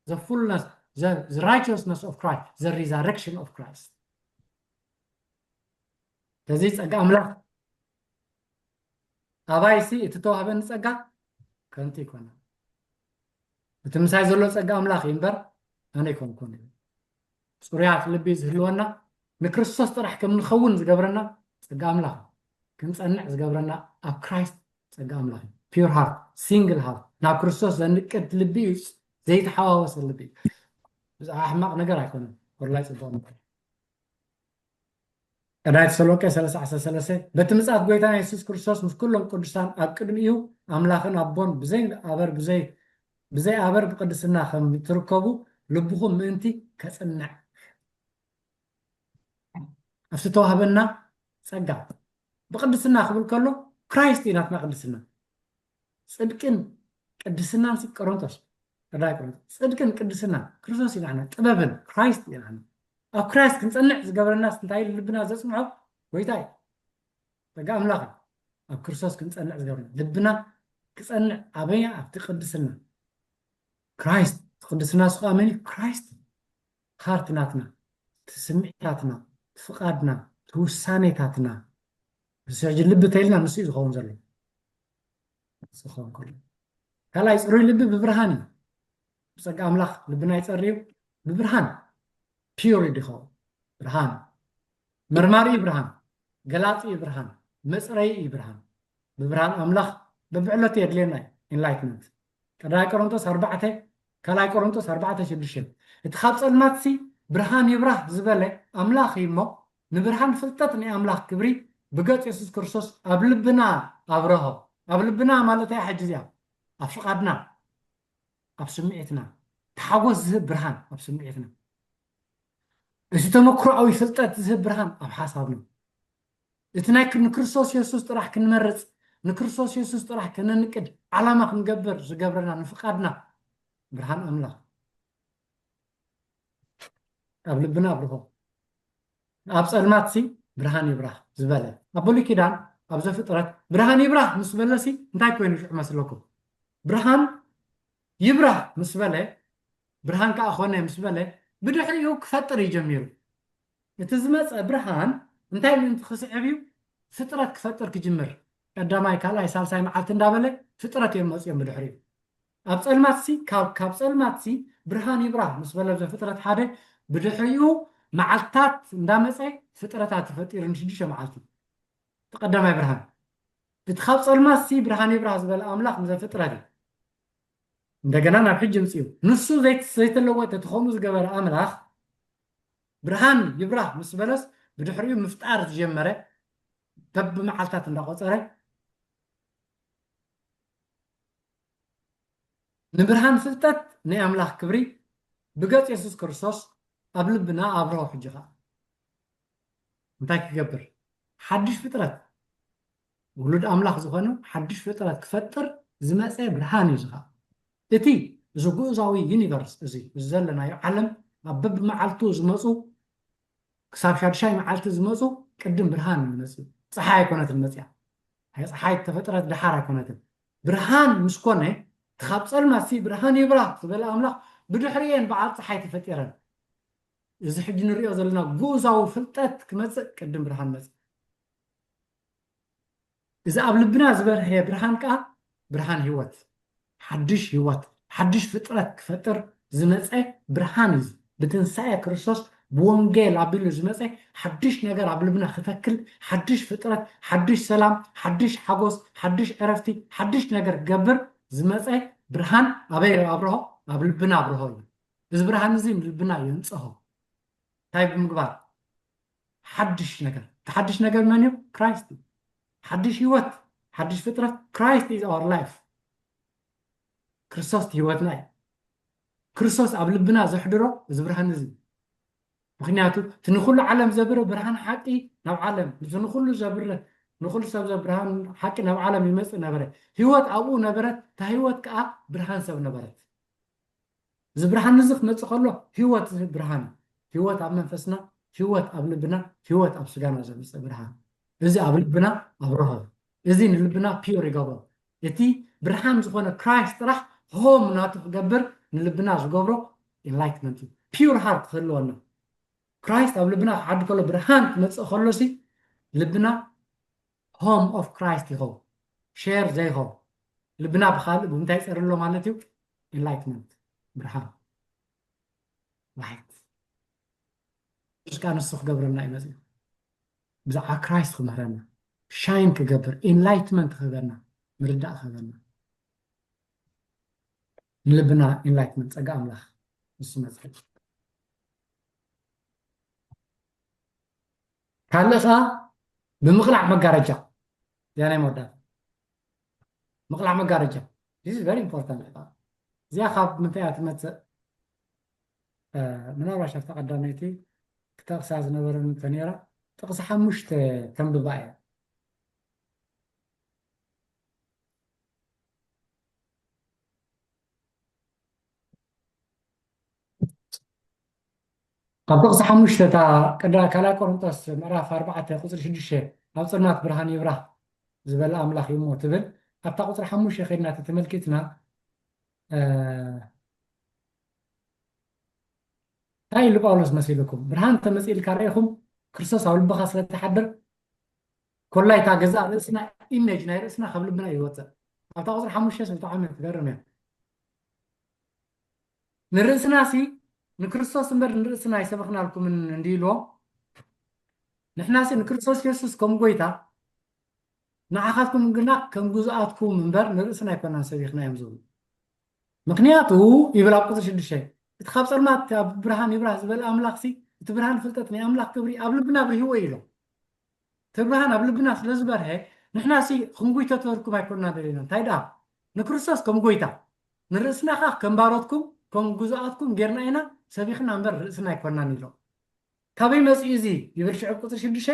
the fullness, the, the righteousness of Christ, the resurrection of Christ። ስለዚ ጸጋ ኣምላኽ ኣባይሲ እቲ ተዋህበኒ ጸጋ ከንቱ ይኮነ። እቲ ምሳይ ዘሎ ጸጋ ኣምላኽ እዩ እምበር ኣነ ኣይኮንኩን። ጽሩያት ልቢ ዝህልወና ንክርስቶስ ጥራሕ ከም ንኸውን ዝገብረና ጸጋ ኣምላኽ እዩ። ክንጸንዕ ዝገብረና ኣብ ክራይስት ጸጋ ኣምላኽ እዩ። ፒውር ሃርት፣ ሲንግል ሃርት፣ ናብ ክርስቶስ ዘንቅድ ልቢ እዩ። ዘይተሓዋወሰ ልቢ እዩ። ብዛዕባ ሕማቕ ነገር ኣይኮነን። ወላይ ጽቡቕ ነገር። ቀዳማይ ተሰሎንቄ ሰለስተ ዓሰርተ ሰለስተ፣ በቲ ምጽኣት ጎይታና የሱስ ክርስቶስ ምስ ኩሎም ቅዱሳን ኣብ ቅድሚኡ ኣምላኽን ኣቦን ብዘይ ኣበር ብዘይ ብዘይ ኣበር ብቅድስና ከም ትርከቡ ልብኹም ምእንቲ ከጽንዕ። ኣብቲ ተዋህበና ጸጋ ብቅድስና ክብል ከሎ ክራይስት እዩ ናትና ቅድስና። ጽድቅን ቅድስናን ሲ ቆሮንቶስ፣ ቀዳማይ ቆሮንቶስ፣ ጽድቅን ቅድስናን ክርስቶስ እዩ ናትና፣ ጥበብን ክራይስት እዩ ናትና። ኣብ ክራይስት ክንጸንዕ ዝገብረናስ እንታይ ኢሉ ልብና ዘጽንዖ? ጎይታ እዩ። ጸጋ ኣምላኽ እዩ ኣብ ክርስቶስ ክንጸንዕ ዝገብረና። ልብና ክጸንዕ ኣበይ? ኣብቲ ቅድስና። ክራይስት፣ እቲ ቅድስና ንሱ ከኣ መን እዩ? ክራይስት እዩ። ሃርት ናትና፣ እቲ ስምዒታትና፣ እቲ ፍቓድና፣ እቲ ውሳኔታትና። ንሱ ሕጂ ልቢ ተይልና ንሱ እዩ ዝኸውን ዘሎ። ንሱ ክኸውን ከሎ። ካልኣይ፣ ጽሩይ ልቢ ብብርሃን እዩ። ብጸጋ ኣምላኽ ልብና ይጸሪ እዩ። ብብርሃን፣ ፒውር እዩ ዝኸውን። ብርሃን። መርማሪ እዩ ብርሃን። ገላጺ እዩ ብርሃን። መጽረዪ እዩ ብርሃን። ብብርሃን ኣምላኽ በብዕለቱ የድልየና እዩ። ኢንላይትመንት። ቀዳማይ ቆሮንቶስ ኣርባዕተ፣ ካልኣይ ቆሮንቶስ ኣርባዕተ ሽዱሽተ። እቲ ካብ ጸልማትሲ ብርሃን ይብራህ ዝበለ ኣምላኽ እዩ እሞ፣ ንብርሃን ፍልጠት ናይ ኣምላኽ ክብሪ ብገጽ የሱስ ክርስቶስ ኣብ ልብና ኣብረሆ። ኣብ ልብና ማለት እያ ሕጂ እዚኣ፣ ኣብ ፍቓድና፣ ኣብ ስምዒትና፣ ተሓጎስ ዝህብ ብርሃን ኣብ ስምዒትና። እቲ ተመክሮኣዊ ፍልጠት ዝህብ ብርሃን ኣብ ሓሳብና። እቲ ናይ ክር-፣ ንክርስቶስ የሱስ ጥራሕ ክንመርጽ፣ ንክርስቶስ የሱስ ጥራሕ ከነንቅድ፣ ዓላማ ክንገብር ዝገብረና ንፍቓድና ብርሃን ኣምላኽ ኣብ ልብና ኣብርሆ። ኣብ ጸልማትሲ ብርሃን ይብራህ ዝበለ። ኣብ ብሉይ ኪዳን፣ ኣብ ዘፍጥረት፣ ብርሃን ይብራህ ምስ በለሲ እንታይ ኮይኑ ሽዑ መስለኩም? ብርሃን ይብራህ ምስ በለ፣ ብርሃን ከኣ ኾነ ምስ በለ፣ ብድሕሪኡ ክፈጥር እዩ ጀሚሩ። እቲ ዝመጸ ብርሃን እንታይ ምእንቲ ክስዕብ እዩ? ፍጥረት ክፈጥር ክጅምር። ቀዳማይ፣ ካልኣይ፣ ሳልሳይ መዓልቲ እንዳበለ ፍጥረት እዮም መጽዮም ብድሕሪኡ። ኣብ ጸልማትሲ፣ ካብ፣ ካብ ጸልማትሲ ብርሃን ይብራህ ምስ በለ ዘፍጥረት ሓደ፣ ብድሕሪኡ መዓልታት እንዳመጸ ፍጥረታት ተፈጢሩ ንሽዱሽተ መዓልቲ። እቲ ቀዳማይ ብርሃን። እቲ ካብ ጸልማትሲ ብርሃን ይብራህ ዝበለ ኣምላኽ ንዘፍጥረት እዩ። እንደገና ናብ ሕጂ ምጽኡ። ንሱ ዘይት-፣ ዘይተለወጠ፣ እቲ ከምኡ ዝገበረ ኣምላኽ ብርሃን ይብራህ ምስ በለስ ብድሕሪኡ ምፍጣር ዝጀመረ በብመዓልታት እንዳቆጸረ ንብርሃን ፍልጠት ናይ ኣምላኽ ክብሪ ብገጽ የሱስ ክርስቶስ ኣብ ልብና ኣብርሆ። ሕጂ ኸኣ እንታይ ክገብር? ሓድሽ ፍጥረት፣ ውሉድ ኣምላኽ ዝኾነ ሓድሽ ፍጥረት ክፈጥር ዝመጸ ብርሃን እዩ። እዚ ኸኣ እቲ፣ እዚ ግኡዛዊ ዩኒቨርስ፣ እዚ፣ እዚ ዘለናዮ ዓለም፣ ኣብ በብመዓልቱ ዝመጹ፣ ክሳብ ሻድሻይ መዓልቲ ዝመጹ፣ ቅድም ብርሃን እዩ መጽዩ። ጸሓይ ኣይኮነትን መጽያ። ኣይ፣ ጸሓይ ተፈጥረት ደሓር ኣይኮነትን። ብርሃን ምስ ኮነ፣ እቲ ካብ ጸልማት ሲ ብርሃን ይብራህ ዝበለ ኣምላኽ፣ ብድሕሪኤን በዓል ጸሓይ ተፈጢረን። እዚ ሕጂ ንሪኦ ዘለና ግኡዛዊ ፍልጠት ክመጽእ ቅድም ብርሃን መጽእ። እዚ ኣብ ልብና ዝበርሀ ብርሃን ከኣ ብርሃን ህይወት፣ ሓድሽ ህይወት፣ ሓድሽ ፍጥረት ክፈጥር ዝመጸ ብርሃን እዩ። ብትንሳኤ ክርስቶስ፣ ብወንጌል ኣቢሉ ዝመጸ ሓድሽ ነገር ኣብ ልብና ክተክል፣ ሓድሽ ፍጥረት፣ ሓድሽ ሰላም፣ ሓድሽ ሓጎስ፣ ሓድሽ ዕረፍቲ፣ ሓድሽ ነገር ክገብር ዝመጸ ብርሃን ኣበይ ኣብርሆ? ኣብ ልብና ኣብርሆ እዩ። እዚ ብርሃን እዚ ንልብና የንጽሆ። እንታይ ብምግባር? ሓድሽ ነገር። እቲ ሓድሽ ነገር መን እዩ? ክራይስት እዩ። ሓድሽ ህይወት፣ ሓድሽ ፍጥረት፣ Christ is our life። ክርስቶስ እቲ ህይወትና እዩ። ክርስቶስ ኣብ ልብና ዘሕድሮ እዚ ብርሃን እዚ። ምኽንያቱ እቲ ንኹሉ ዓለም ዘብርህ ብርሃን ሓቂ ናብ ዓለም፣ እቲ ንኹሉ ዘብርህ፣ ንኹሉ ሰብ ዘብርሃን ሓቂ ናብ ዓለም ይመጽእ ነበረ። ህይወት ኣብኡ ነበረት፣ እታ ህይወት ከኣ ብርሃን ሰብ ነበረት። እዚ ብርሃን እዚ ክመጽእ ከሎ ህይወት ዝህብ ብርሃን እዩ። ህይወት ኣብ መንፈስና፣ ህይወት ኣብ ልብና፣ ህይወት ኣብ ስጋና ዘምጽእ ብርሃን። እዚ ኣብ ልብና ኣብርሆ። እዚ ንልብና ፒውር ይገብሮ። እቲ ብርሃን ዝኾነ ክራይስት ጥራሕ ሆም ናቱ ክገብር ንልብና ዝገብሮ ኢንላይትመንት እዩ። ፒውር ሃርት ክህልወና። ክራይስት ኣብ ልብና ክዓዲ ከሎ ብርሃን ክመጽእ ከሎ ሲ ልብና ሆም ኦፍ ክራይስት ይኸውን። ሼር ዘይኸውን። ልብና ብኻልእ ብምንታይ ይጸሪ ኣሎ ማለት እዩ? ኢንላይትመንት፣ ብርሃን፣ ላይት። እስካ ንሱ ክገብረና እዩ መጽኡ። ብዛዕባ ክራይስት ክምህረና፣ ሻይን ክገብር፣ ኢንላይትመንት ክህበና፣ ምርዳእ ክህበና። ንልብና ኢንላይትመንት፣ ጸጋ ኣምላኽ ንሱ መጽኡ። ካልእ ኸኣ ብምቕላዕ መጋረጃ። እዚኣ ናይ መወዳእታ። ምቕላዕ መጋረጃ። This is very important። እዚኣ ካብ ምንታይ እያ ትመጽእ? እ፣ ምናልባሽ ኣብታ ቀዳመይቲ ክጠቕሳ ዝነበረኒ እንተነይራ፣ ጥቕሲ ሓሙሽተ ተንብባ እያ። ካብ ጥቕሲ ሓሙሽተ እታ ቀዳ-፣ ካልኣይ ቆሮንቶስ ምዕራፍ ኣርባዕተ ቁጽሪ ሽዱሽተ፣ "ኣብ ጸልማት ብርሃን ይብራህ ዝበለ ኣምላኽ እዩ እሞ" ትብል። ኣብታ ቁጽሪ ሓሙሽተ ኸይድና ተተመልኪትና፣ እ፣ እንታይ ኢሉ ጳውሎስ መሲልኩም? "ብርሃን ተመጺእልካ ርኢኹም፣ ክርስቶስ ኣብ ልብኻ ስለ እትሓድር፣ ኮላይ እታ ገዛእ ርእስና፣ ኢሜጅ ናይ ርእስና ካብ ልብና ይወጽእ።" ኣብታ ቁጽሪ ሓሙሽተ ብጣዕሚ ትገርም እያ። ንርእስናሲ ንክርስቶስ እምበር ንርእስና ኣይሰበኽናልኩምን እንዲ ኢልዎም፣ ንሕናሲ ንክርስቶስ የሱስ ከም ጎይታ፣ ንዓኻትኩም ግና ከም ግዙኣትኩም እምበር ንርእስና ኣይኮናን ሰቢኽናዮም ዝብሉ። ምኽንያቱ ይብል ኣብ ቁጽሪ ሽዱሽተ፣ "እቲ ካብ ጸልማት ኣብ ብርሃን ይብራህ ዝበለ ኣምላኽሲ፣ እቲ ብርሃን ፍልጠት ናይ ኣምላኽ ክብሪ ኣብ ልብና ኣብርህዎ" ኢሎም። እቲ ብርሃን ኣብ ልብና ስለ ዝበርሀ፣ ንሕናሲ ክንጉይተተርኩም ኣይኮንና ደሊና። እንታይ ደኣ? ንክርስቶስ ከም ጎይታ፣ ንርእስና ኸኣ ከም ባሮትኩም፣ ከም ግዙኣትኩም ጌርና ኢና ሰቢኽና እምበር ርእስና ኣይኮንናን ኢሎም። ካበይ መጺኡ እዚ? ይብል ሽዑ ቁጽሪ ሽዱሽተ፣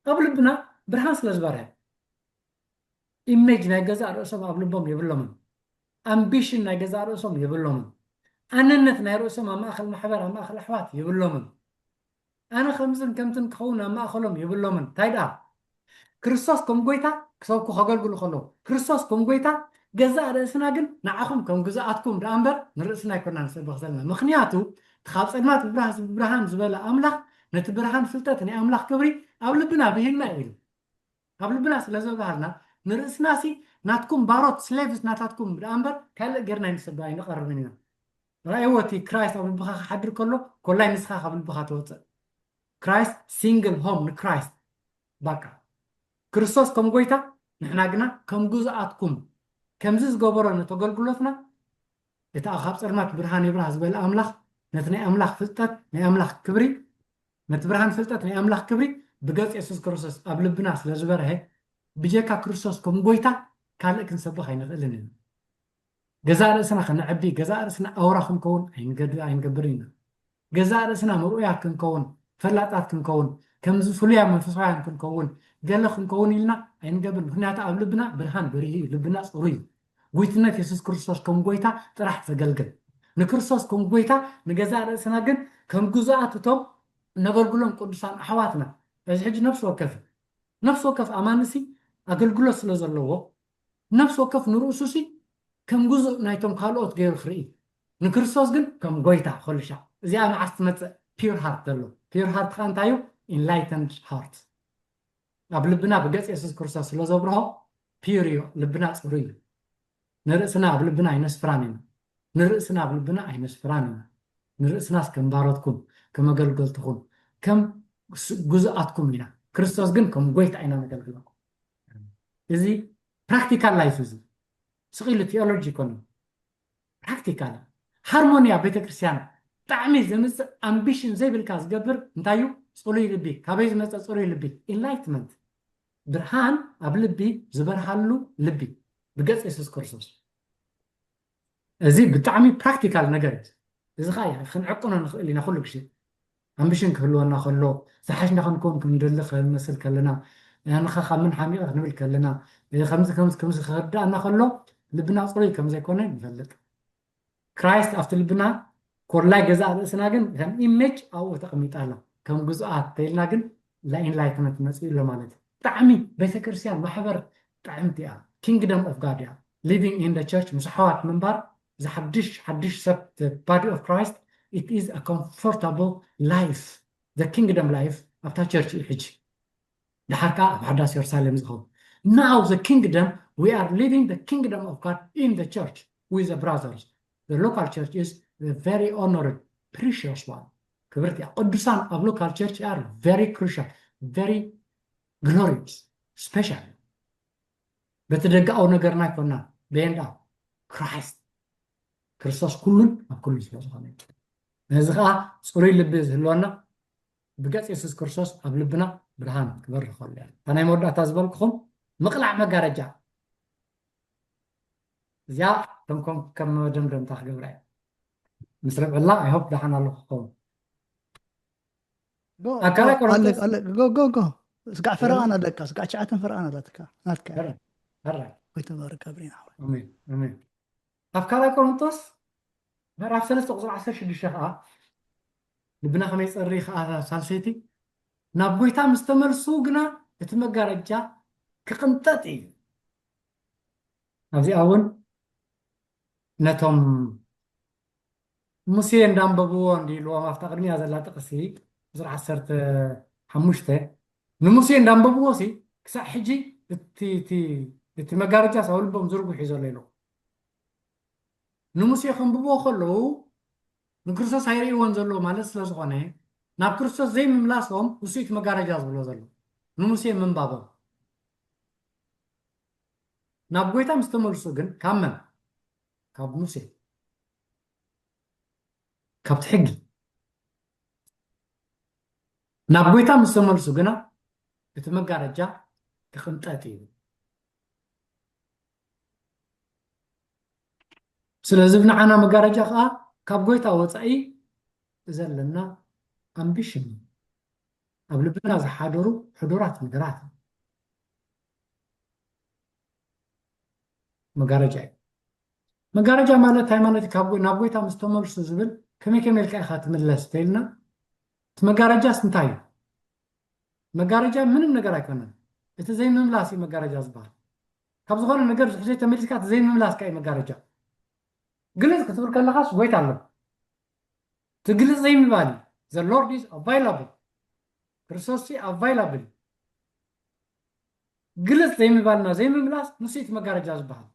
ኣብ ልብና ብርሃን ስለ ዝበርሀ። ኢሜጅ ናይ ገዛእ ርእሶም ኣብ ልቦም የብሎምን። ኣምቢሽን ናይ ገዛእ ርእሶም የብሎምን። ኣነነት ናይ ርእሶም ኣብ ማእከል ማሕበር፣ ኣብ ማእከል ኣሕዋት የብሎምን። ኣነ ከምዝን ከምትን ክኸውን ኣብ ማእከሎም የብሎምን። እንታይ ደኣ? ክርስቶስ ከም ጎይታ ክሰብኩ ከገልግሉ ከለዉ፣ ክርስቶስ ከም ጎይታ፣ ገዛእ ርእስና ግን ንዓኹም ከም ግዛኣትኩም ደኣ እምበር ንርእስና ኣይኮና ንሰብኽ ዘለና። ምኽንያቱ፣ እቲ ካብ ጸልማት ብብርሃ-፣ ብብርሃን ዝበለ ኣምላኽ፣ ነቲ ብርሃን ፍልጠት ናይ ኣምላኽ ክብሪ ኣብ ልብና ብሂልና እዩ ኢሉ። ኣብ ልብና ስለ ዘብሃልና፣ ንርእስናሲ ናትኩም ባሮት፣ ስሌቭስ ናታትኩም ደኣ እምበር ካልእ ጌርና ኣይንሰብ-፣ ኣይንቐርብን ኢና። ረኣይዎ፣ እቲ ክራይስት ኣብ ልብኻ ክሓድር ከሎ፣ ኮላይ ንስኻ ካብ ልብኻ ትወጽእ። ክራይስት ሲንግል ሆም ንክራይስት። ባቃ። ክርስቶስ ከም ጎይታ፣ ንሕና ግና ከም ግዙኣትኩም። ከምዚ ዝገበሮ ነቲ ኣገልግሎትና፣ እቲ ካብ ጸልማት ብርሃን ይብራህ ዝበለ ኣምላኽ፣ ነቲ ናይ ኣምላኽ ፍልጠት፣ ናይ ኣምላኽ ክብሪ፣ ነቲ ብርሃን ፍልጠት ናይ ኣምላኽ ክብሪ ብገጽ የሱስ ክርስቶስ ኣብ ልብና ስለ ዝበርሀ፣ ብጀካ ክርስቶስ ከም ጎይታ ካልእ ክንሰብኽ ኣይንኽእልን ኢና። ገዛእ ርእስና ከነዕቢ፣ ገዛእ ርእስና ኣውራ ክንከውን ኣይንገድ-፣ ኣይንገብርን ኢና። ገዛእ ርእስና ምርኡያት ክንከውን፣ ፈላጣት ክንከውን፣ ከምዚ ፍሉያ መንፈሳውያን ክንከውን፣ ገለ ክንከውን ኢልና ኣይንገብርን። ምኽንያቱ ኣብ ልብና ብርሃን በሪሁ እዩ፣ ልብና ጽሩይ እዩ። ጉይትነት የሱስ ክርስቶስ ከም ጎይታ ጥራሕ ዘገልግል። ንክርስቶስ ከም ጎይታ፣ ንገዛእ ርእስና ግን ከም ግዙኣት እቶም ነገልግሎም ቅዱሳን ኣሕዋትና። እዚ ሕጂ ነፍሲ ወከፍ፣ ነፍሲ ወከፍ ኣማንሲ ኣገልግሎት ስለ ዘለዎ፣ ነፍሲ ወከፍ ንርእሱሲ ከም ግዙእ ናይቶም ካልኦት ገይሩ ክርኢ፣ ንክርስቶስ ግን ከም ጎይታ ኾልሻ። እዚኣ መዓስ ትመጽእ? ፒር ሃርት ዘሎ። ፒር ሃርት ከኣ እንታይ እዩ? ኢንላይተንድ ሃርት። ኣብ ልብና ብገጽ የሱስ ክርስቶስ ስለ ዘብርሆ ፒር እዩ፣ ልብና ጽሩይ እዩ። ንርእስና ኣብ ልብና ኣይነስፍራን ኢና። ንርእስና ኣብ ልብና ኣይነስፍራን ኢና። ንርእስናስ ከም ባሮትኩም፣ ከም ኣገልገልትኹም፣ ከም ስ-፣ ግዙኣትኩም ኢና። ክርስቶስ ግን ከም ጎይታ ኢና ነገልግለኩም። እዚ ፕራክቲካል ላይፍ እዚ። ስቕ ኢሉ ቲዮሎጂ ኣይኮነን። ፕራክቲካል ሃርሞኒያ ቤተክርስትያን ብጣዕሚ ዘምፅእ ኣምቢሽን ዘይብልካ ዝገብር እንታይ እዩ? ፅሩይ ልቢ። ካበይ ዝመፀ ፅሩይ ልቢ? ኢንላይትመንት፣ ብርሃን ኣብ ልቢ ዝበርሃሉ ልቢ ብገፅ የሱስ ክርስቶስ። እዚ ብጣዕሚ ፕራክቲካል ነገር እዩ። እዚ ከዓ ክንዕቅኖ ንኽእል ኢና ኩሉ ግዜ። ኣምቢሽን ክህልወና ከሎ፣ ዝሓሽና ክንከውን ክንደሊ ክንመስል ከለና፣ ንኻ ካብ ምን ሓሚቐ ክንብል ከለና፣ ከምዚ፣ ከምዚ፣ ከምዚ ክርዳእና ከሎ፣ ልብና ፅሩይ ከም ዘይኮነ ንፈልጥ። ክራይስት ኣብቲ ልብና ኮላይ ገዛእ ርእስና ግን ከም ኢሜጅ ኣብኡ ተቐሚጣ ኣላ። ከም ግዙኣት ተይልና ግን ላኢንላይትመንት መፅኡ ኣሎ ማለት እዩ። ብጣዕሚ ቤተክርስትያን ማሕበር ጥዕምቲ እያ። ኪንግደም ኦፍ ጋድ እያ። ሊቪንግ ኢን ደ ቸርች ምስ ኣሕዋት ምንባር፣ እዚ ሓድሽ፣ ሓድሽ ሰብ፣ the body of Christ, it is a comfortable life. The kingdom life ኣብታ ቸርች እዩ ሕጂ። ድሓር ከዓ ኣብ ሓዳስ የሩሳሌም ዝኸውን። Now the kingdom, we are living the kingdom of God in the church with the brothers. The local church is the very honored, precious one. ክብርቲ እያ። ቅዱሳን ኣብ ሎካል ቸርች are very crucial, very glorious, special። በቲ ደጋዊ ነገርና ኣይኮናን። በየንዳ ክራይስት፣ ክርስቶስ ኩሉን ኣብ ኩሉን ስለ ዝኾነ እዩ። ነዚ ከዓ ፅሩይ ልቢ ዝህልወና ብገፅ የሱስ ክርስቶስ ኣብ ልብና ብርሃን ክበርህ ከሎ እያ። እታ ናይ መወዳእታ ዝበልኩኹም ምቕላዕ መጋረጃ እዚኣ ከም፣ ከም፣ ከም መደምደምታ ክገብራ እየ። ምስ ረብዕላ፣ I hope ደሓን ኣለኹ ክኸውን። ጎ፣ ኣብ ካልኣይ ጎ፣ ኣለ፣ ቆሮንቶስ ኣለ፣ ጎ፣ ጎ፣ ጎ። ስጋዕ ፈረቓን ኣለካ፣ ስጋዕ ትሽዓተን ፈረቓን ኣለትካ፣ ናትካ። ሕራይ፣ ሕራይ። ወይ ተባረክ፣ ኣብሪና ሓወይ። ኣሜን፣ ኣሜን። ኣብ ካልኣይ ቆሮንቶስ ምዕራፍ ሰለስተ ቁፅሪ ዓሰርተ ሽዱሽተ ከዓ ልብና ከመይ ጸሪ ከዓ ሳልሰይቲ፣ ናብ ጎይታ ምስ ተመልሱ ግና እቲ መጋረጃ ክቕንጠጥ እዩ። ኣብዚኣ እውን ነቶም ሙሴ እንዳንበብዎ እንዲልዎም ኣብታ ቅድሚያ ዘላ ጥቕሲ ቁፅሪ ዓሰርተ ሓሙሽተ ንሙሴ እንዳንበብዎ ሲ ክሳዕ ሕጂ እቲ፣ እቲ፣ እቲ መጋረጃ ኣብ ልቦም ዝርጉሕ እዩ ዘሎ ኢሉ። ንሙሴ ከንብብዎ ከለዉ ንክርስቶስ ኣይርእይዎን ዘለዎ ማለት ስለ ዝኾነ ናብ ክርስቶስ ዘይምምላሶም እሱ እቲ መጋረጃ ዝብሎ ዘሎ ንሙሴ ምንባቦም። ናብ ጎይታ ምስ ተመልሱ ግን ካብ መን? ካብ ሙሴ፣ ካብቲ ሕጊ። ናብ ጎይታ ምስ ተመልሱ ግና እቲ መጋረጃ ክቕንጠጥ እዩ። ስለዚ ብንዓና መጋረጃ ከዓ ካብ ጎይታ ወፃኢ ዘለና ኣምቢሽን እዩ። ኣብ ልብና ዝሓደሩ ሕዱራት ነገራት እዩ። መጋረጃ እዩ። መጋረጃ ማለት እንታይ ማለት እዩ? ካብ ጎ-፣ ናብ ጎይታ ምስ ተመልሱ ዝብል ከመይ ከመይ ኢልካ ኢኻ ትምለስ ተይልና፣ እቲ መጋረጃስ እንታይ እዩ? መጋረጃ ምንም ነገር ኣይኮነን። እቲ ዘይምምላስ እዩ መጋረጃ ዝበሃል። ካብ ዝኾነ ነገር ዝሕዘይ ተመሊስካ እቲ ዘይምምላስ ከኣ እዩ መጋረጃ። ግልጽ ክትብል ከለኻስ ጎይታ ኣሎ። እቲ ግልጽ ዘይምባል እዩ። The Lord is available። ክርስቶስ ሲ available እዩ። ግልጽ ዘይምባልና ዘይምምላስ ንሱ እቲ መጋረጃ ዝበሃል።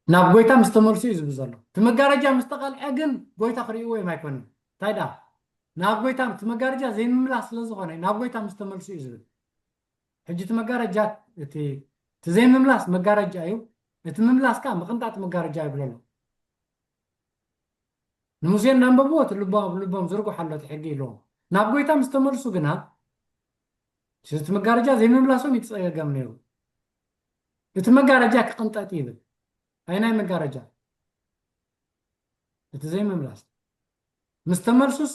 ናብ ጎይታ ምስ ተመልሱ እዩ ዝብል ዘሎ። እቲ መጋረጃ ምስ ተቐልዐ ግን ጎይታ ክርእይዎ እዮም ኣይኮንን። እንታይ ደኣ? ናብ ጎይታ፣ እቲ መጋረጃ ዘይምምላስ ስለ ዝኾነ ናብ ጎይታ ምስ ተመልሱ እዩ ዝብል። ሕጂ እቲ መጋረጃ፣ እቲ፣ እቲ ዘይምምላስ መጋረጃ እዩ፣ እቲ ምምላስ ከዓ ምቕንጣጥ መጋረጃ ይብሎ ኣሎ። ንሙሴ እንዳንበብዎ እቲ ልቦም፣ ኣብ ልቦም ዝርጉሕ ኣሎ እቲ ሕጊ ኢልዎም። ናብ ጎይታ ምስ ተመልሱ ግና እቲ መጋረጃ ዘይምምላሶም ይጸገም ነይሩ። እቲ መጋረጃ ክቕንጠጥ ይብል። ኣይ ናይ መጋረጃ እቲ ዘይምምላስ ምስ ተመልሱስ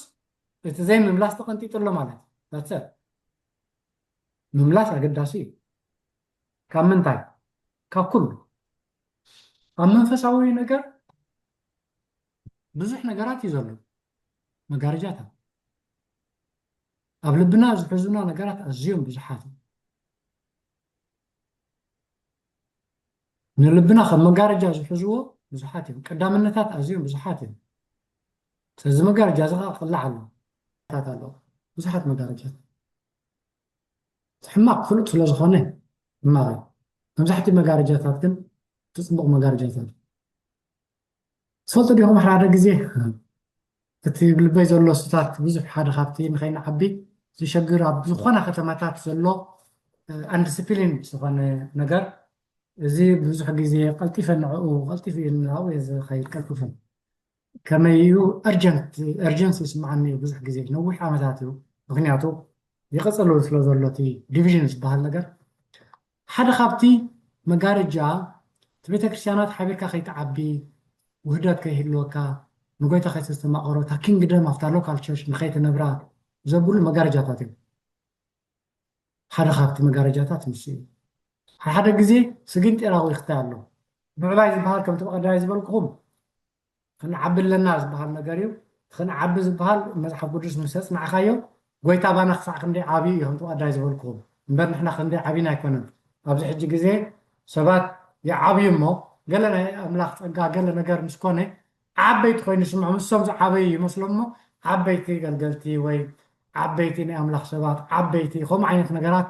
እቲ ዘይምምላስ ተቐንጢጡ ኣሎ ማለት እዩ። ምምላስ ኣገዳሲ እዩ። ካብ ምንታይ? ካብ ኩሉ። ኣብ መንፈሳዊ ነገር ብዙሕ ነገራት እዩ ዘሎ። መጋረጃታት ኣብ ልብና ዝሕዙና ነገራት ኣዝዮም ብዙሓት እዮም። ንልብና ከም መጋረጃ ዝሕዝዎ ብዙሓት እዮም። ቀዳምነታት ኣዝዮም ብዙሓት እዮም። ስለዚ መጋረጃ እዚ ከዓ ክቕላዕ ኣለዎ። ታት ኣለዎ። ብዙሓት መጋረጃታት። እቲ ሕማቕ ፍሉጥ ስለ ዝኾነ ሕማቕ እዩ። መብዛሕትኡ መጋረጃታት ግን እቲ ፅቡቕ መጋረጃታት እዩ። ትፈልጡ ዲኹም ሓደ ሓደ ግዜ እቲ ልበይ ዘሎ ስታት ብዙሕ ሓደ ካብቲ ንኸይንዓቢ ዝሸግር ኣብ ዝኾነ ከተማታት ዘሎ ኣንዲስፕሊን ዝኾነ ነገር እዚ ብዙሕ ግዜ ቀልጢፈ ንዕኡ ቀልጢፈ ንዕኡ እየ ዝኸይድ ቀልጢፈ ከመይ እዩ urgent urgency ይስምዓኒ እዩ ብዙሕ ግዜ ነዊሕ ዓመታት እዩ ምክንያቱ ይቕፅል ስለ ዘሎ እቲ ዲቪዥን ዝበሃል ነገር ሓደ ካብቲ መጋረጃ እቲ ቤተክርስትያናት ሓቢርካ ከይትዓቢ ውህደት ከይህልወካ ንጎይታ ከይተስተማቐሮ እታ ኪንግደም ኣብታ ሎካል ቸርች ንኸይትነብራ ዘብሉ መጋረጃታት እዮም ሓደ ካብቲ መጋረጃታት ንሱ እዩ ሓደ ሓደ ግዜ ስግንጢራዊ ይኽታይ ኣሎ ምዕባይ ዝበሃል ከምቲ ቀዳማይ ዝበልኩኹም ክንዓቢ ኣለና ዝበሃል ነገር እዩ። እቲ ክንዓቢ ዝበሃል መፅሓፍ ቅዱስ ምስ ኣፅናዕካዮ ጎይታ ባና ክሳዕ ክንደይ ዓብዩ እዩ ከምቲ ቀዳይ ዝበልኩኹም እምበር ንሕና ክንደይ ዓብና ኣይኮነን። ኣብዚ ሕጂ ግዜ ሰባት ይዓብዩ እሞ ገለ ናይ ኣምላኽ ፀጋ ገለ ነገር ምስ ኮነ ዓበይቲ ኮይኑ ይስምዖም። ንሶም ዝዓበዩ ይመስሎም እሞ ዓበይቲ ገልገልቲ ወይ ዓበይቲ ናይ ኣምላኽ ሰባት ዓበይቲ ከምኡ ዓይነት ነገራት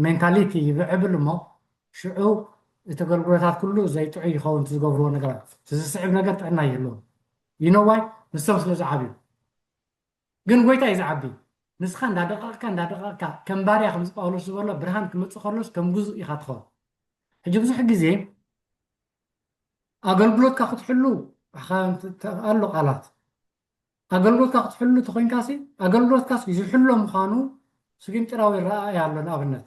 ሜንታሊቲ ይብዕብል እሞ ሽዑ እቲ ኣገልግሎታት ኩሉ ዘይጥዑይ ይኸውን እቲ ዝገብርዎ ነገራት እቲ ዝስዕብ ነገር ጥዕና ይህልዎም you know why ንሶም ስለ ዝዓብዩ ግን ጎይታ እዩ ዝዓቢ ንስኻ እንዳደቐቕካ እንዳደቐቕካ ከም ባርያ ከምዚ ጳውሎስ ዝበሎ ብርሃን ክመፅእ ከሎስ ከም ግዙእ ኢኻ ትኸውን ሕጂ ብዙሕ ግዜ ኣገልግሎትካ ክትሕሉ ኣሎ ቃላት ኣገልግሎትካ ክትሕሉ ተኮይንካሲ ኣገልግሎትካስ ዝሕሎ ምዃኑ ስግንጢራዊ ረኣይ ኣሎ ንኣብነት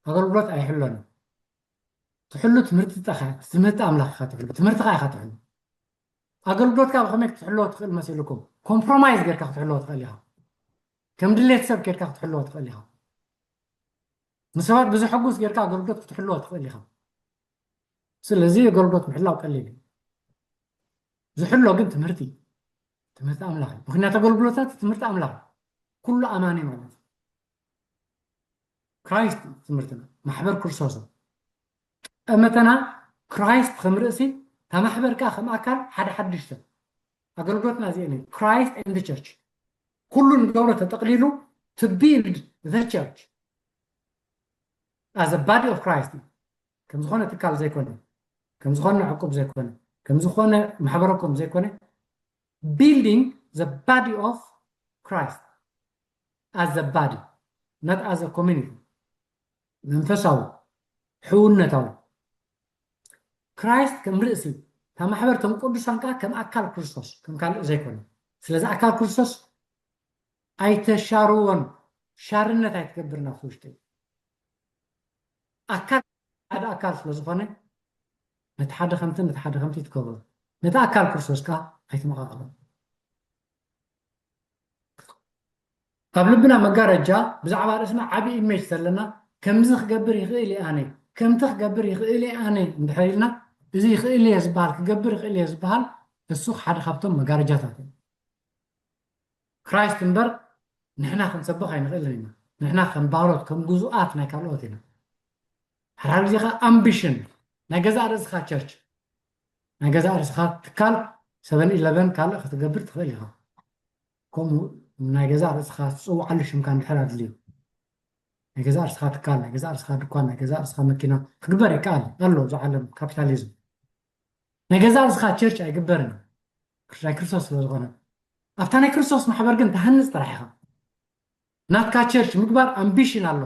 ኣገልግሎት ኣይሕሎን ትሕሉ ትምህርቲ ጠኸ ትምህርቲ ኣምላኽ ኢኻ ትሕሉ ትምህርትኻ ኢኻ ትሕሉ ኣገልግሎትካ ብኸመይ ክትሕልዎ ትኽእል መሲልኩም ኮምፕሮማይዝ ጌርካ ክትሕልዎ ትኽእል ኢኻ ከም ድሌት ሰብ ጌርካ ክትሕልዎ ትኽእል ኢኻ ንሰባት ብዘሐጉስ ጌርካ ኣገልግሎት ክትሕልዎ ትኽእል ኢኻ ስለዚ ኣገልግሎት ምሕላው ቀሊል እዩ ዝሕሎ ግን ትምህርቲ ትምህርቲ ኣምላኽ እዩ ምክንያቱ ኣገልግሎታት ትምህርቲ ኣምላኽ ኩሉ ኣማኒ ማለት እዩ ክራይስት ትምህርትና ማሕበር ክርስቶስ ጠመተና ክራይስት ከም ርእሲ እታ ማሕበር ከዓ ከም ኣካል ሓደ ሓድሽ ሰብ ኣገልግሎትና እዚአን እዩ ክራይስት ኤንድ ቸርች ኩሉ ንገብሮ ተጠቅሊሉ to build the church as a body of Christ ከም ዝኾነ ትካል ዘይኮነ ከም ዝኾነ ዕቁብ ዘይኮነ ከም ዝኾነ ማሕበረኮም ዘይኮነ building the body of Christ as a body not as a community መንፈሳዊ ሕውነታዊ ክራይስት ከም ርእሲ እታ ማሕበር ከም ቅዱሳን ከዓ ከም ኣካል ክርስቶስ ከም ካልእ ዘይኮነ ስለዚ ኣካል ክርስቶስ ኣይተሻርዎን ሻርነት ኣይትገብርን ኣብቲ ውሽጢ ኣካል ሓደ ኣካል ስለ ዝኾነ ነቲ ሓደ ከምቲ ነቲ ሓደ ከምቲ ትገብሮ ነቲ ኣካል ክርስቶስ ከዓ ኣይትመቃቀሎ ኣብ ልብና መጋረጃ ብዛዕባ ርእስና ዓቢ ኢሜጅ ዘለና ከምዚ ክገብር ይኽእል እየ ኣነ ከምቲ ክገብር ይኽእል እየ ኣነ እንድሕር ኢልና እዚ ይኽእል እየ ዝበሃል ክገብር ይኽእል እየ ዝበሃል እሱ ሓደ ካብቶም መጋረጃታት እዩ ክራይስት እምበር ንሕና ክንሰብኽ ኣይንኽእልን ኢና ንሕና ከም ባሮት ከም ግዙኣት ናይ ካልኦት ኢና ሓራር ግዜ ከዓ ኣምቢሽን ናይ ገዛእ ርእስኻ ቸርች ናይ ገዛእ ርእስኻ ትካል ሰቨን ኢለቨን ካልእ ክትገብር ትኽእል ኢኻ ከምኡ ናይ ገዛእ ርእስኻ ትፅውዓሉ ሽምካ እንድሕር ኣድልዩ ናይ ገዛእ ርእስኻ ትካል ናይ ገዛእ ርእስኻ ድኳን ናይ ገዛእ ርእስኻ መኪና ክግበር ይከኣል ኣሎ እዚ ዓለም ካፒታሊዝም ናይ ገዛእ ርእስኻ ቸርች ኣይግበርን ናይ ክርስቶስ ስለ ዝኾነ ኣብታ ናይ ክርስቶስ ማሕበር ግን ትሃንፅ ጥራሕ ኢኻ ናትካ ቸርች ምግባር ኣምቢሽን ኣሎ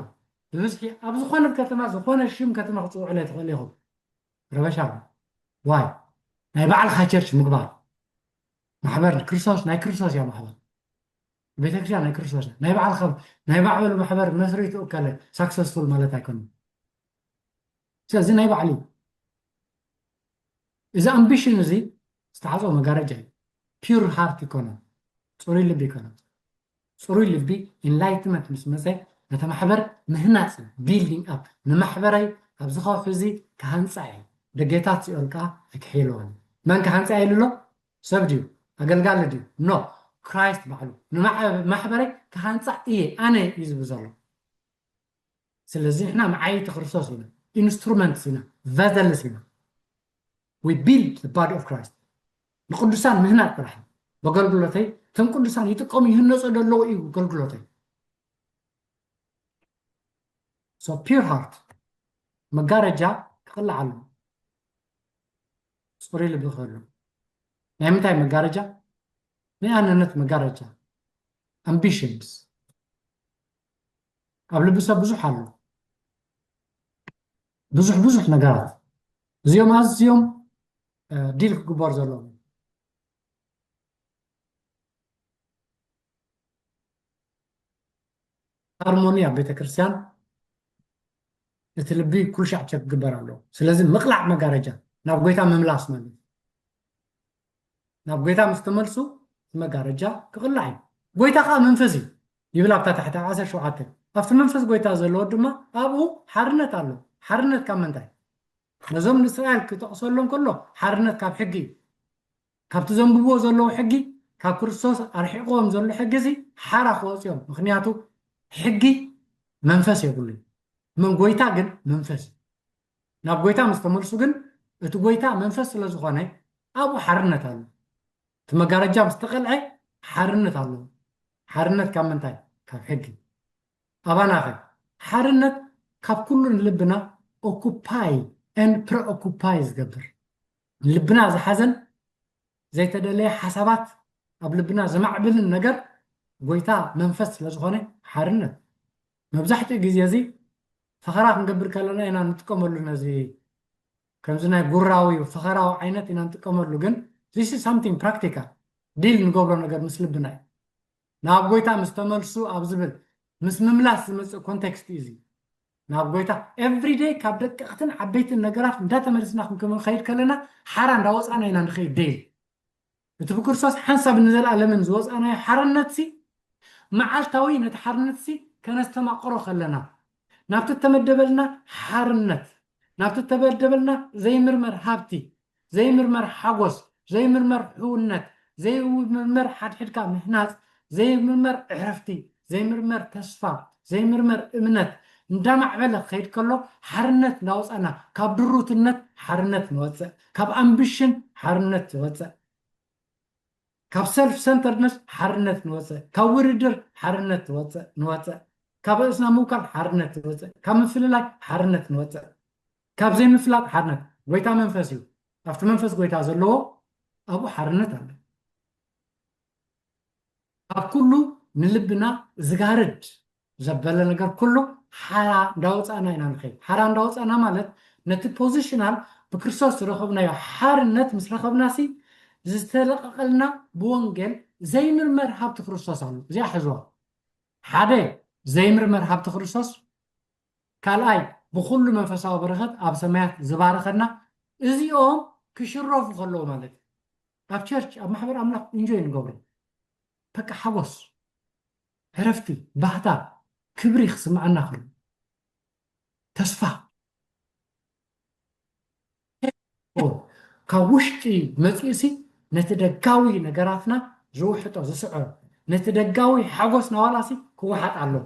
ብብዝሒ ኣብ ዝኾነት ከተማ ዝኾነ ሽም ከተማ ክፅውዕለ ትኽእል ኢኹም ረበሻ ዋይ ናይ ባዕልኻ ቸርች ምግባር ማሕበር ክርስቶስ ናይ ክርስቶስ እያ ማሕበር ቤተክርስትያን ናይ ክርስቶስ ናይ ባዕልኻ ናይ ባዕሉ ማሕበር መስሪቱ እከለ ሳክሰስፉል ማለት ኣይኮነን ስለዚ ናይ ባዕሉ እዩ። እዚ ኣምቢሽን እዚ ዝተዓፀወ መጋረጃ እዩ። ፒር ሃርት ይኮነ፣ ፅሩይ ልቢ ይኮነ። ፅሩይ ልቢ፣ ኢንላይትመንት ምስ መፀ፣ ነቲ ማሕበር ምህናፅ፣ ቢልዲንግ ኣፕ፣ ንማሕበረይ ኣብዚ ከውሒ እዚ ክሃንፃ እየ፣ ደጌታት ሲኦል ከዓ ኣይክሕይልዎን። መን ክሃንፃ እየ ኢሉ ኣሎ? ሰብ ድዩ? ኣገልጋሊ ድዩ? ኖ፣ ክራይስት ባዕሉ ንማሕበረይ ክሃንፃ እየ፣ ኣነ እዩ ዝብል ዘሎ። ስለዚ ንሕና መዓየይቲ ክርስቶስ ኢና፣ ኢንስትሩመንትስ ኢና፣ ቨዘልስ ኢና። We build the body of Christ። ንቅዱሳን ምህናፅ ጥራሕ እዩ። በገልግሎተይ እቶም ቅዱሳን ይጥቀሙ ይህነፁ ዘለዉ እዩ ኣገልግሎተይ። So pure heart፣ መጋረጃ ክቕላዕ ኣለዎ። ፅሩይ ልቢ ክህሉ። ናይ ምንታይ መጋረጃ? ናይ ኣነነት መጋረጃ። ኣምቢሽንስ ኣብ ልቢ ሰብ ብዙሕ ኣሎ። ብዙሕ ብዙሕ ነገራት እዚኦም ኣዝዮም ዲል ክግበር ዘለዎም። ሃርሞኒ ኣብ ቤተክርስትያን እቲ ልቢ ኩሉ ሻዕ ቸክ ክግበር ኣለዎ። ስለዚ ምቕላዕ መጋረጃ ናብ ጎይታ ምምላስ ማለት እዩ። ናብ ጎይታ ምስ ተመልሱ እቲ መጋረጃ ክቕላዕ እዩ። ጎይታ ከዓ መንፈስ እዩ ይብል ኣብታ ታሕቲ ኣብ ዓሰርተ ሸውዓተ። ኣብቲ መንፈስ ጎይታ ዘለዎ ድማ ኣብኡ ሓርነት ኣሎ። ሓርነት ካብ ምንታይ? ነዞም ንእስራኤል ክጠቕሰሎም ከሎ ሓርነት ካብ ሕጊ እዩ። ካብቲ ዘንብብዎ ዘለዉ ሕጊ፣ ካብ ክርስቶስ ኣርሒቕዎም ዘሎ ሕጊ እዚ ሓራ ክወፅኦም። ምክንያቱ ሕጊ መንፈስ የብሉን። መን ጎይታ ግን መንፈስ እዩ። ናብ ጎይታ ምስ ተመልሱ ግን እቲ ጎይታ መንፈስ ስለ ዝኾነ ኣብኡ ሓርነት ኣሎ። እቲ መጋረጃ ምስ ተቐልዐ ሓርነት ኣሎ። ሓርነት ካብ ምንታይ? ካብ ሕጊ። ኣባናኸ ሓርነት ካብ ኩሉ ንልብና ኦኩፓይ ኤንድ ፕሪኦኩፓይ ዝገብር፣ ንልብና ዝሓዘን ዘይተደለየ ሓሳባት ኣብ ልብና ዘማዕብልን ነገር ጎይታ መንፈስ ስለ ዝኾነ ሓርነት። መብዛሕትኡ ግዜ እዚ ፈኸራ ክንገብር ከለና ኢና ንጥቀመሉ ነዚ ከምዚ ናይ ጉራዊ ፈኸራዊ ዓይነት ኢና ንጥቀመሉ፣ ግን this is something practical ዲል ንገብሮ ነገር ምስ ልብና እዩ። ናብ ጎይታ ምስ ተመልሱ ኣብ ዝብል ምስ ምምላስ ዝመፅእ ኮንቴክስት እዩ እዚ። ናብ ጎይታ ኤቭሪደይ ካብ ደቀቕትን ዓበይትን ነገራት እንዳተመልስና ክንከይድ ከለና ሓራ እንዳወፃና ኢና ንኸይድ ዴይሊ። እቲ ብክርስቶስ ሓንሳብ ንዘለኣለምን ዝወፃናዮ ሓርነት ሲ መዓልታዊ ነቲ ሓርነት ሲ ከነስተማቕሮ ከለና ናብቲ እተመደበልና ሓርነት ናብቲ እተመደበልና ዘይምርመር ሃብቲ ዘይምርመር ሓጎስ ዘይምርመር ሕውነት ዘይምርመር ሓድሕድካ ምህናፅ ዘይምርመር ዕረፍቲ ዘይምርመር ተስፋ ዘይምርመር እምነት እንዳማዕበለ ክኸይድ ከሎ ሓርነት እንዳወፃና ካብ ድሩትነት ሓርነት ንወፅእ ካብ ኣምቢሽን ሓርነት ንወፅእ ካብ ሰልፍ ሰንተርነስ ሓርነት ንወፅእ ካብ ውድድር ሓርነት ንወፅእ ንወፅእ ካብ ርእስና ምውካል ሓርነት ንወፅእ ካብ ምፍልላይ ሓርነት ንወፅእ ካብ ዘይምፍላጥ ሓርነት ጎይታ መንፈስ እዩ ኣብቲ መንፈስ ጎይታ ዘለዎ ኣብኡ ሓርነት ኣሎ ኣብ ኩሉ ንልብና ዝጋርድ ዘበለ ነገር ኩሉ ሓራ እንዳወፃእና ኢና ንኸይድ ሓራ እንዳወፃእና ማለት ነቲ ፖዚሽናል ብክርስቶስ ዝረኸብናዮ ሓርነት ምስ ረኸብናሲ ዝተለቐቐልና ብወንጌል ዘይምርመር ሃብቲ ክርስቶስ ኣሎ እዚኣ ሕዝዋ ሓደ ዘይምርመር ሃብቲ ክርስቶስ ካልኣይ ብኩሉ መንፈሳዊ በረኸት ኣብ ሰማያት ዝባረኸና እዚኦም ክሽረፉ ከለዉ ማለት እዩ ኣብ ቸርች ኣብ ማሕበር ኣምላኽ ኢንጆይ ንገብሮ በቃ ሓጎስ ዕረፍቲ ባህታ ክብሪ ክስምዓና ከሎ ተስፋ ካብ ውሽጢ መፂኡሲ ነቲ ደጋዊ ነገራትና ዝውሕጦ ዝስዕሮ ነቲ ደጋዊ ሓጎስ ናዋላሲ ክወሓጥ ኣለዎ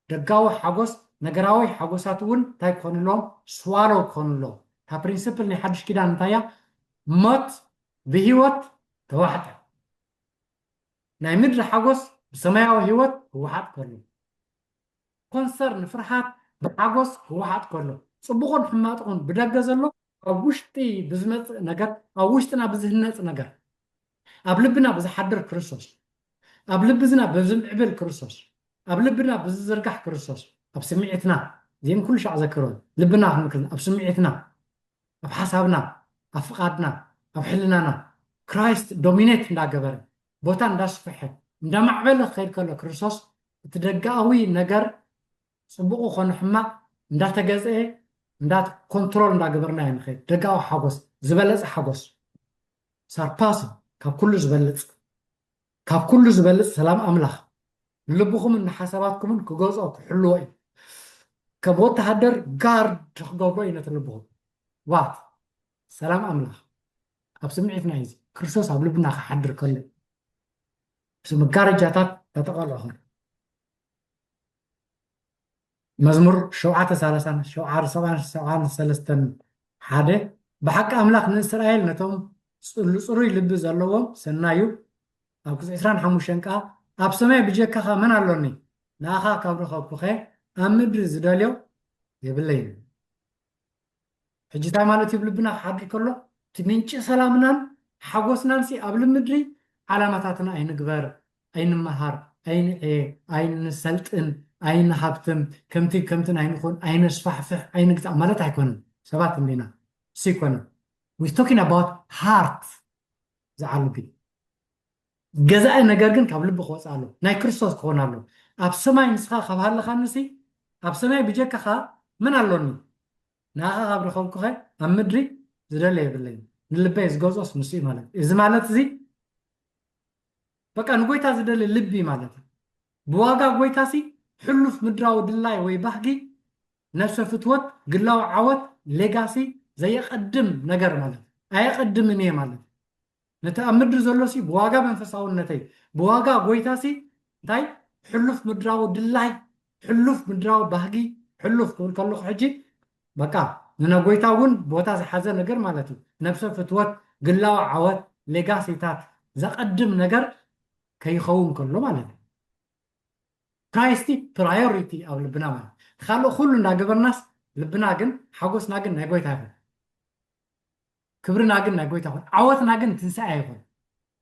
ደጋዊ ሓጎስ ነገራዊ ሓጎሳት እውን እንታይ ክኾኑ ኣለዎም ስዋሎ ክኾኑ ኣለዎም እታ ፕሪንስፕል ናይ ሓድሽ ኪዳን እንታያ ሞት ብህይወት ተዋሕጠ ናይ ምድሪ ሓጎስ ብሰማያዊ ህይወት ክወሓጥ ከሎ ኮንሰርን ፍርሃት ብሓጎስ ክወሓጥ ከሎ ፅቡቕን ሕማጥቑን ብደገ ዘሎ ኣብ ውሽጢ ብዝመፅእ ነገር ኣብ ውሽጥና ብዝህነፅ ነገር ኣብ ልብና ብዝሓድር ክርስቶስ ኣብ ልብዝና ብዝምዕብል ክርስቶስ ኣብ ልብና ብዝዝርጋሕ ክርስቶስ ኣብ ስምዒትና ዜን ኩሉ ሻዕ ዘክሮ ልብና ክንክል ኣብ ስምዒትና ኣብ ሓሳብና ኣብ ፍቓድና ኣብ ሕልናና ክራይስት ዶሚኔት እንዳገበረ ቦታ እንዳስፍሐ እንዳማዕበለ ክኸይድ ከሎ ክርስቶስ እቲ ደጋዊ ነገር ፅቡቕ ኮነ ሕማቕ እንዳተገዝአ እንዳት ኮንትሮል እንዳገበርና ንኸይድ። ደጋዊ ሓጎስ፣ ዝበለጸ ሓጎስ፣ ሳርፓስ፣ ካብ ኩሉ ዝበልጽ፣ ካብ ኩሉ ዝበልጽ ሰላም ኣምላኽ ንልብኹምን ንሓሳባትኩምን ክገዝኦ ክሕልዎ እዩ። ከም ወተሃደር ጋርድ ክገብሮ እዩ ነቲ ልብኹም። ዋት ሰላም ኣምላኽ ኣብ ስምዒትና እዩ። እዚ ክርስቶስ ኣብ ልብና ክሓድር ከሎ፣ እዚ መጋረጃታት ተጠቐልዖ ኾነ። መዝሙር ሸውዓተ ሰላሳን ሸውዓተ ሰብዓን ሰብዓን ሰለስተን ሓደ፣ ብሓቂ ኣምላኽ ንእስራኤል ነቶም ጽሉ-፣ ጽሩይ ልቢ ዘለዎም ሰናዩ፣ ኣብ ክስ ዕስራን ሓሙሽተን ከኣ፣ ኣብ ሰማይ ብጀካኻ መን ኣሎኒ? ንኣኻ ካብ ረኸብኩኸ ኣብ ምድሪ ዝደልዮ የብለይን። ሕጂ እንታይ ማለት እዩ? ኣብ ልብና ክሓድር ከሎ፣ እቲ ምንጪ ሰላምናን ሓጎስናን ሲ ኣብ ልምድሪ ዓላማታትና ኣይንግበር፣ ኣይንመሃር፣ ኣይንዕየ፣ ኣይንሰልጥን፣ ኣይንሃብትም፣ ከምቲ ከምትን ኣይንኹን፣ ኣይነስፋሕፍሕ፣ ኣይንግዛእ ማለት ኣይኮነን። ሰባት እንዲና፣ እሱ ኣይኮነን። We talking about heart ዝዓሉ ግን ገዛኢ ነገር ግን ካብ ልቢ ክወፅእ ኣሎ። ናይ ክርስቶስ ክኾን ኣሎ። ኣብ ሰማይ ንስኻ ካብ ሃለኻንሲ፣ ኣብ ሰማይ ብጀካኻ መን ኣሎኒ? ንኣኻ ካብ ረኸብኩኸ ኣብ ምድሪ ዝደለ የብለይን። ንልበይ ዝገዝኦስ ንሱ እዩ ማለት እዩ። እዚ ማለት እዚ በቃ ንጎይታ ዝደሊ ልቢ ማለት እዩ። ብዋጋ ጎይታሲ ሕሉፍ ምድራዊ ድላይ ወይ ባህጊ፣ ነፍሰ ፍትወት፣ ግላዊ ዓወት፣ ሌጋሲ ዘየቐድም ነገር ማለት እዩ። ኣየቐድምን እየ ማለት እዩ። ነቲ ኣብ ምድሪ ዘሎሲ ብዋጋ መንፈሳውነተይ፣ ብዋጋ ጎይታሲ እንታይ ሕሉፍ ምድራዊ ድላይ፣ ሕሉፍ ምድራዊ ባህጊ፣ ሕሉፍ ክብል ከለኹ ሕጂ በቃ ንነጎይታ እውን ቦታ ዝሓዘ ነገር ማለት እዩ። ነብሰ ፍትወት፣ ግላዊ ዓወት፣ ሌጋሲታት ዘቐድም ነገር ከይኸውን ከሎ ማለት እዩ። ፕራይስቲ ፕራዮሪቲ ኣብ ልብና ማለት እቲ ካልእ ኩሉ እንዳገበርናስ ልብና ግን ሓጎስና ግን ናይ ጎይታ ይኹን፣ ክብርና ግን ናይ ጎይታ ይኹን፣ ዓወትና ግን ትንሳኤ ይኹን።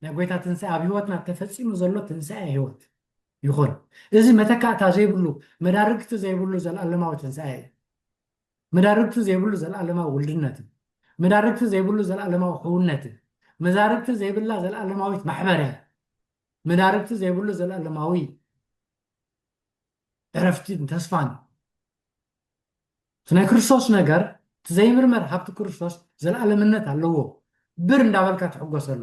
ናይ ጎይታ ትንሳኤ ኣብ ህይወትና ተፈጺሙ ዘሎ ትንሳኤ ህይወት ይኹን። እዚ መተካእታ ዘይብሉ፣ መዳርግቲ ዘይብሉ ዘለኣለማዊ ትንሳኤ እዩ። መዳርግቲ ዘይብሉ ዘለኣለማዊ ውልድነት እዩ። መዳርግቲ ዘይብሉ ዘለኣለማዊ ሕውነት እዩ። መዳርግቲ ዘይብላ ዘለኣለማዊት ማሕበር እያ። መዳርግቲ ዘይብሉ ዘለኣለማዊ ዕረፍትን ተስፋን። እቲ ናይ ክርስቶስ ነገር፣ እቲ ዘይምርመር ሃብቲ ክርስቶስ ዘለኣለምነት ኣለዎ። ብር እንዳበልካ ትሕጎሰሉ።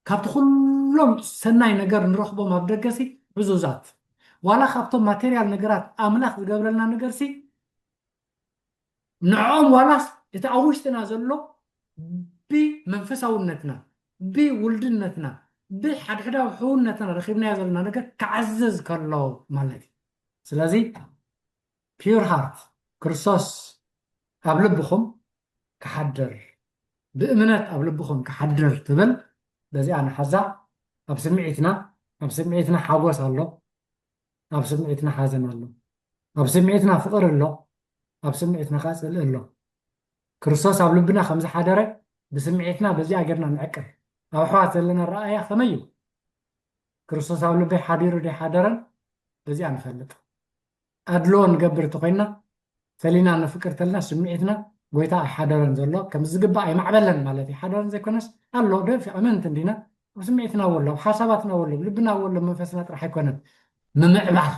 ካብቲ ኩሎም ሰናይ ነገር ንረኽቦም ኣብ ደገሲ ዕዙዛት። ዋላ ካብቶም ማቴሪያል ነገራት ኣምላኽ ዝገብረልና ነገርሲ ንዕኦም ዋላስ እቲ ኣብ ውሽጥና ዘሎ ብመንፈሳውነትና፣ ብውልድነትና፣ ብሓድሕዳዊ ሕውነትና ረኺብናዮ ዘለና ነገር ክዓዝዝ ከሎ ማለት እዩ። ስለዚ ፒውር ሃርት ክርስቶስ ኣብ ልብኹም ክሓድር፣ ብእምነት ኣብ ልብኹም ክሓድር ትብል በዚኣ ንሓዛ። ኣብ ስምዒትና፣ ኣብ ስምዒትና ሓጎስ ኣሎ፣ ኣብ ስምዒትና ሓዘን ኣሎ፣ ኣብ ስምዒትና ፍቕሪ ኣሎ፣ ኣብ ስምዒትና ከዓ ጽልኢ ኣሎ። ክርስቶስ ኣብ ልብና ከም ዝሓደረ ብስምዒትና በዚኣ ጌርና ንዕቅር። ኣብ ኣሕዋት ዘለና ረኣያ ከመይ እዩ? ክርስቶስ ኣብ ልበይ ሓዲሩ ደይሓደረን በዚኣ ንፈልጥ። ኣድልዎ ንገብር እንተኾይንና፣ ፈሊና ነፍቅር ተልና ስምዒትና ጎይታ ኣይሓደረን ዘሎ፣ ከም ዝግባእ ኣይማዕበለን ማለት እዩ። ሓደረን ዘይኮነስ ኣሎ፣ ደፊ ኣመንቲ እንዲና፣ ኣብ ስምዒትና ወሎ፣ ኣብ ሓሳባትና ወሎ፣ ኣብ ልብና ወሎ፣ መንፈስና ጥራሕ ኣይኮነን ምምዕባል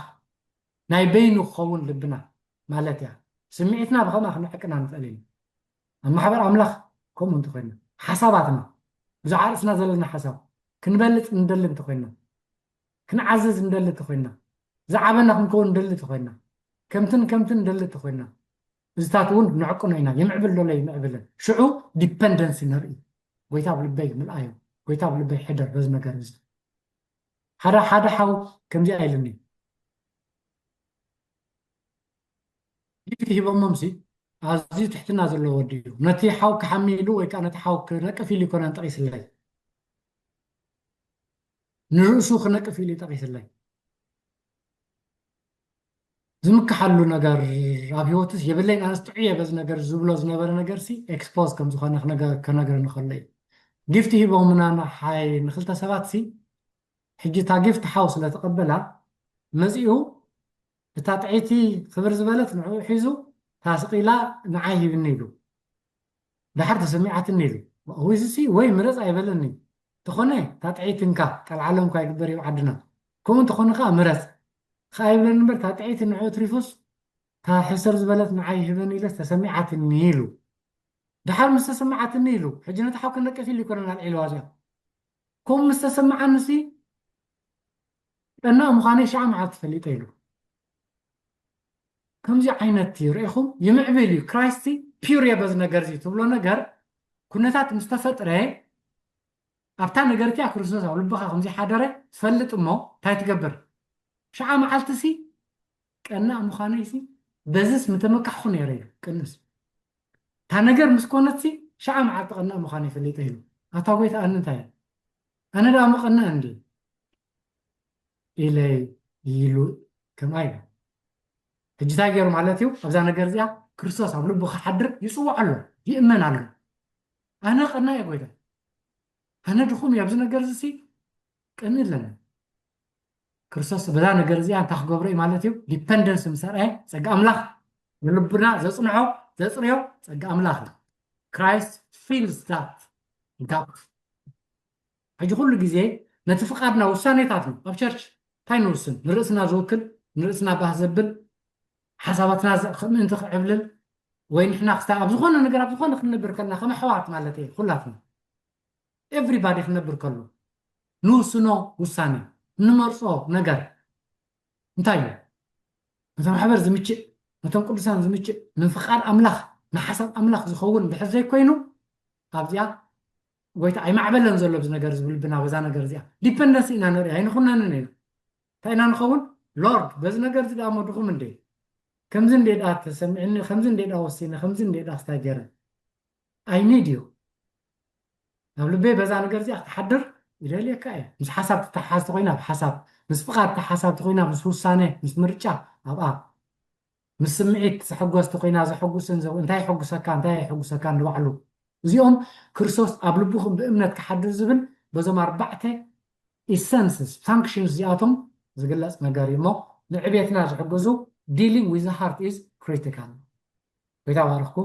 ናይ በይኑ ክኸውን ልብና ማለት እያ። ስምዒትና ብኸምኣ ክንዕቅና ንኽእል ኢና። ኣብ ማሕበር ኣምላኽ ከምኡ እንተኾይና፣ ሓሳባትና፣ ብዛዕባ ርእስና ዘለና ሓሳብ ክንበልጽ እንደሊ እንተኾይና፣ ክንዓዝዝ እንደሊ እንተኾይና፣ ዝዓበና ክንከውን እንደሊ እንተኾይና፣ ከምትን ከምትን እንደሊ እንተኾይና፣ እዚታት እውን ንዕቅኖ ኢና። ይምዕብል ዶ ይምዕብልን? ሽዑ ዲፐንደንሲ ንርኢ። ጎይታ ኣብ ልበይ ምልኣዮ፣ ጎይታ ኣብ ልበይ ሕደር በዚ ነገር እዚ። ሓደ ሓደ ሓው ከምዚኣ ኢሉኒ። ጊፍት ሂቦሞም ሲ ኣዝዩ ትሕትና ዘለዎ ወዲ እዩ። ነቲ ሓው ክሓሚ ኢሉ ወይ ከዓ ነቲ ሓው ክነቅፍ ኢሉ ይኮነን ጠቒስለይ። ንርእሱ ክነቅፍ ኢሉ እዩ ጠቒስለይ። ዝምክሓሉ ነገር ኣብ ህይወቱስ የብለይን፣ ኣነስ ጥዑየ በዚ ነገር ዝብሎ ዝነበረ ነገር ሲ ኤክስፖዝ ከም ዝኾነ ክነገ-፣ ክነግረኒ ከሎ እዩ። ጊፍት ሂቦምና ንሓይ ንክልተ ሰባት ሲ ሕጂ እታ ጊፍት ሓው ስለ ተቐበላ መጺኡ እታ ጥዕይቲ ክብር ዝበለት ንዕኡ ሒዙ እታ ስቕ ኢላ ንዓይ ሂብኒ ኢሉ። ደሓር ተሰሚዓትኒ ኢሉ። እዚ ሲ ወይ ምረጽ ኣይበለኒ። ተኾነ እታ ጥዕይቲ እንካ ቀልዓለም እኳ ይግበር እዩ ዓድና። ከምኡ እንተኾነ ከኣ ምረጽ ከኣ ይብለኒ እምበር እታ ጥዕይቲ ንዕኡ ትሪፉስ እታ ሕስር ዝበለት ንዓይ ይህበኒ ኢለ ዝተሰሚዓትኒ ኢሉ። ድሓር ምስ ተሰማዓትኒ ኢሉ፣ ሕጂ ነቲ ሓው ከነቅፍ ኢሉ ይኮነን ኣልዒልዋ እዚኣ። ከምኡ ምስ ተሰማዓኒ ሲ ቀናእ ምዃነይ ሽዓ መዓልቲ ፈሊጠ ኢሉ። ከምዚ ዓይነት እዩ ርኢኹም ይምዕብል እዩ። ክራይስቲ ፒውር እየ በዚ ነገር እዚ ትብሎ ነገር ኩነታት ምስ ተፈጥረ ኣብታ ነገር እቲኣ ክርስቶስ ኣብ ልብኻ ከምዚ ሓደረ ትፈልጥ እሞ እንታይ ትገብር? ሽዓ መዓልቲ ሲ ቀናእ ምዃነይ ሲ በዝስ ምተመካሕኹ ነይረ ኢሉ ቅንስ እታ ነገር ምስ ኮነት ሲ ሽዓ መዓልቲ ቀናእ ምዃነይ ፈሊጠ ኢሉ ኣታ ጎይታ ኣነ እንታይ እየ ኣነ ደኣ መቐናእ እንዲ ኢለ ኢሉ ከምኣ ኢለ ሕጂ እንታይ ገይሩ ማለት እዩ ኣብዛ ነገር እዚኣ ክርስቶስ ኣብ ልቡ ክሓድር ይፅውዕ ኣሎ ይእመን ኣሎ ኣነ ቀና እየ ጎይታ ኣነ ድኹም እዩ ኣብዚ ነገር እዚ ሲ ቅንእ ኣለና ክርስቶስ በዛ ነገር እዚኣ እንታይ ክገብሮ እዩ ማለት እዩ ዲፐንደንስ ምስ ኣርኣየ ፀጋ ኣምላኽ ንልቡና ዘፅንዖ ዘፅርዮ ፀጋ ኣምላኽ እዩ Christ fills that gap ሕጂ ኩሉ ግዜ ነቲ ፍቓድና ውሳኔታትና ኣብ ቸርች እንታይ ንውስን ንርእስና ዝውክል ንርእስና ባህ ዘብል ሓሳባትና ምእንቲ ክዕብልል ወይ ንሕና ክስታ ኣብ ዝኾነ ነገር ኣብ ዝኾነ ክንነብር ከለና ከም ኣሕዋት ማለት እየ ኩላትና everybody ክነብር ከሎ ንውስኖ ውሳኔ ንመርፆ ነገር እንታይ እዩ ነቲ ማሕበር ዝምችእ ነቶም ቅዱሳን ዝምችእ ንፍቓድ ኣምላኽ ንሓሳብ ኣምላኽ ዝኸውን ድሕር ዘይኮይኑ ኣብዚኣ ጎይታ ኣይማዕበለን ዘሎ እዚ ነገር ዝብል ብና በዛ ነገር እዚኣ ዲፐንደንስ ኢና ንርኢ ኣይንኹነንን ኢና እንታይ ኢና ንኸውን ሎርድ በዚ ነገር እዚ ደኣ መድኹም እንደ ከምዚ እንደ ደኣ ተሰሚዕኒ ከምዚ እንደ ደኣ ወሲነ ከምዚ እንደ ደኣ ስታይ ገይረ I need you ኣብ ልበይ በዛ ነገር እዚኣ ክትሓድር ይደልየካ እየ ምስ ሓሳብ ትተሓሓዝ ተኮይና ኣብ ሓሳብ ምስ ፍቓድ ትተሓሳብ ተኮይና ምስ ውሳነ ምስ ምርጫ ኣብኣ ምስ ስምዒት ዘሐጎስ ተኮይና ዘሐጉስን እንታይ የሐጉሰካ እንታይ የሐጉሰካ ንባዕሉ እዚኦም ክርስቶስ ኣብ ልብኹም ብእምነት ክሓድር ዝብል በዞም ኣርባዕተ essence functions እዚኣቶም ዝግለፅ ነገር እዩ እሞ ንዕቤትና ዝሕግዙ dealing with heart is critical ወይ ተባረኽኩም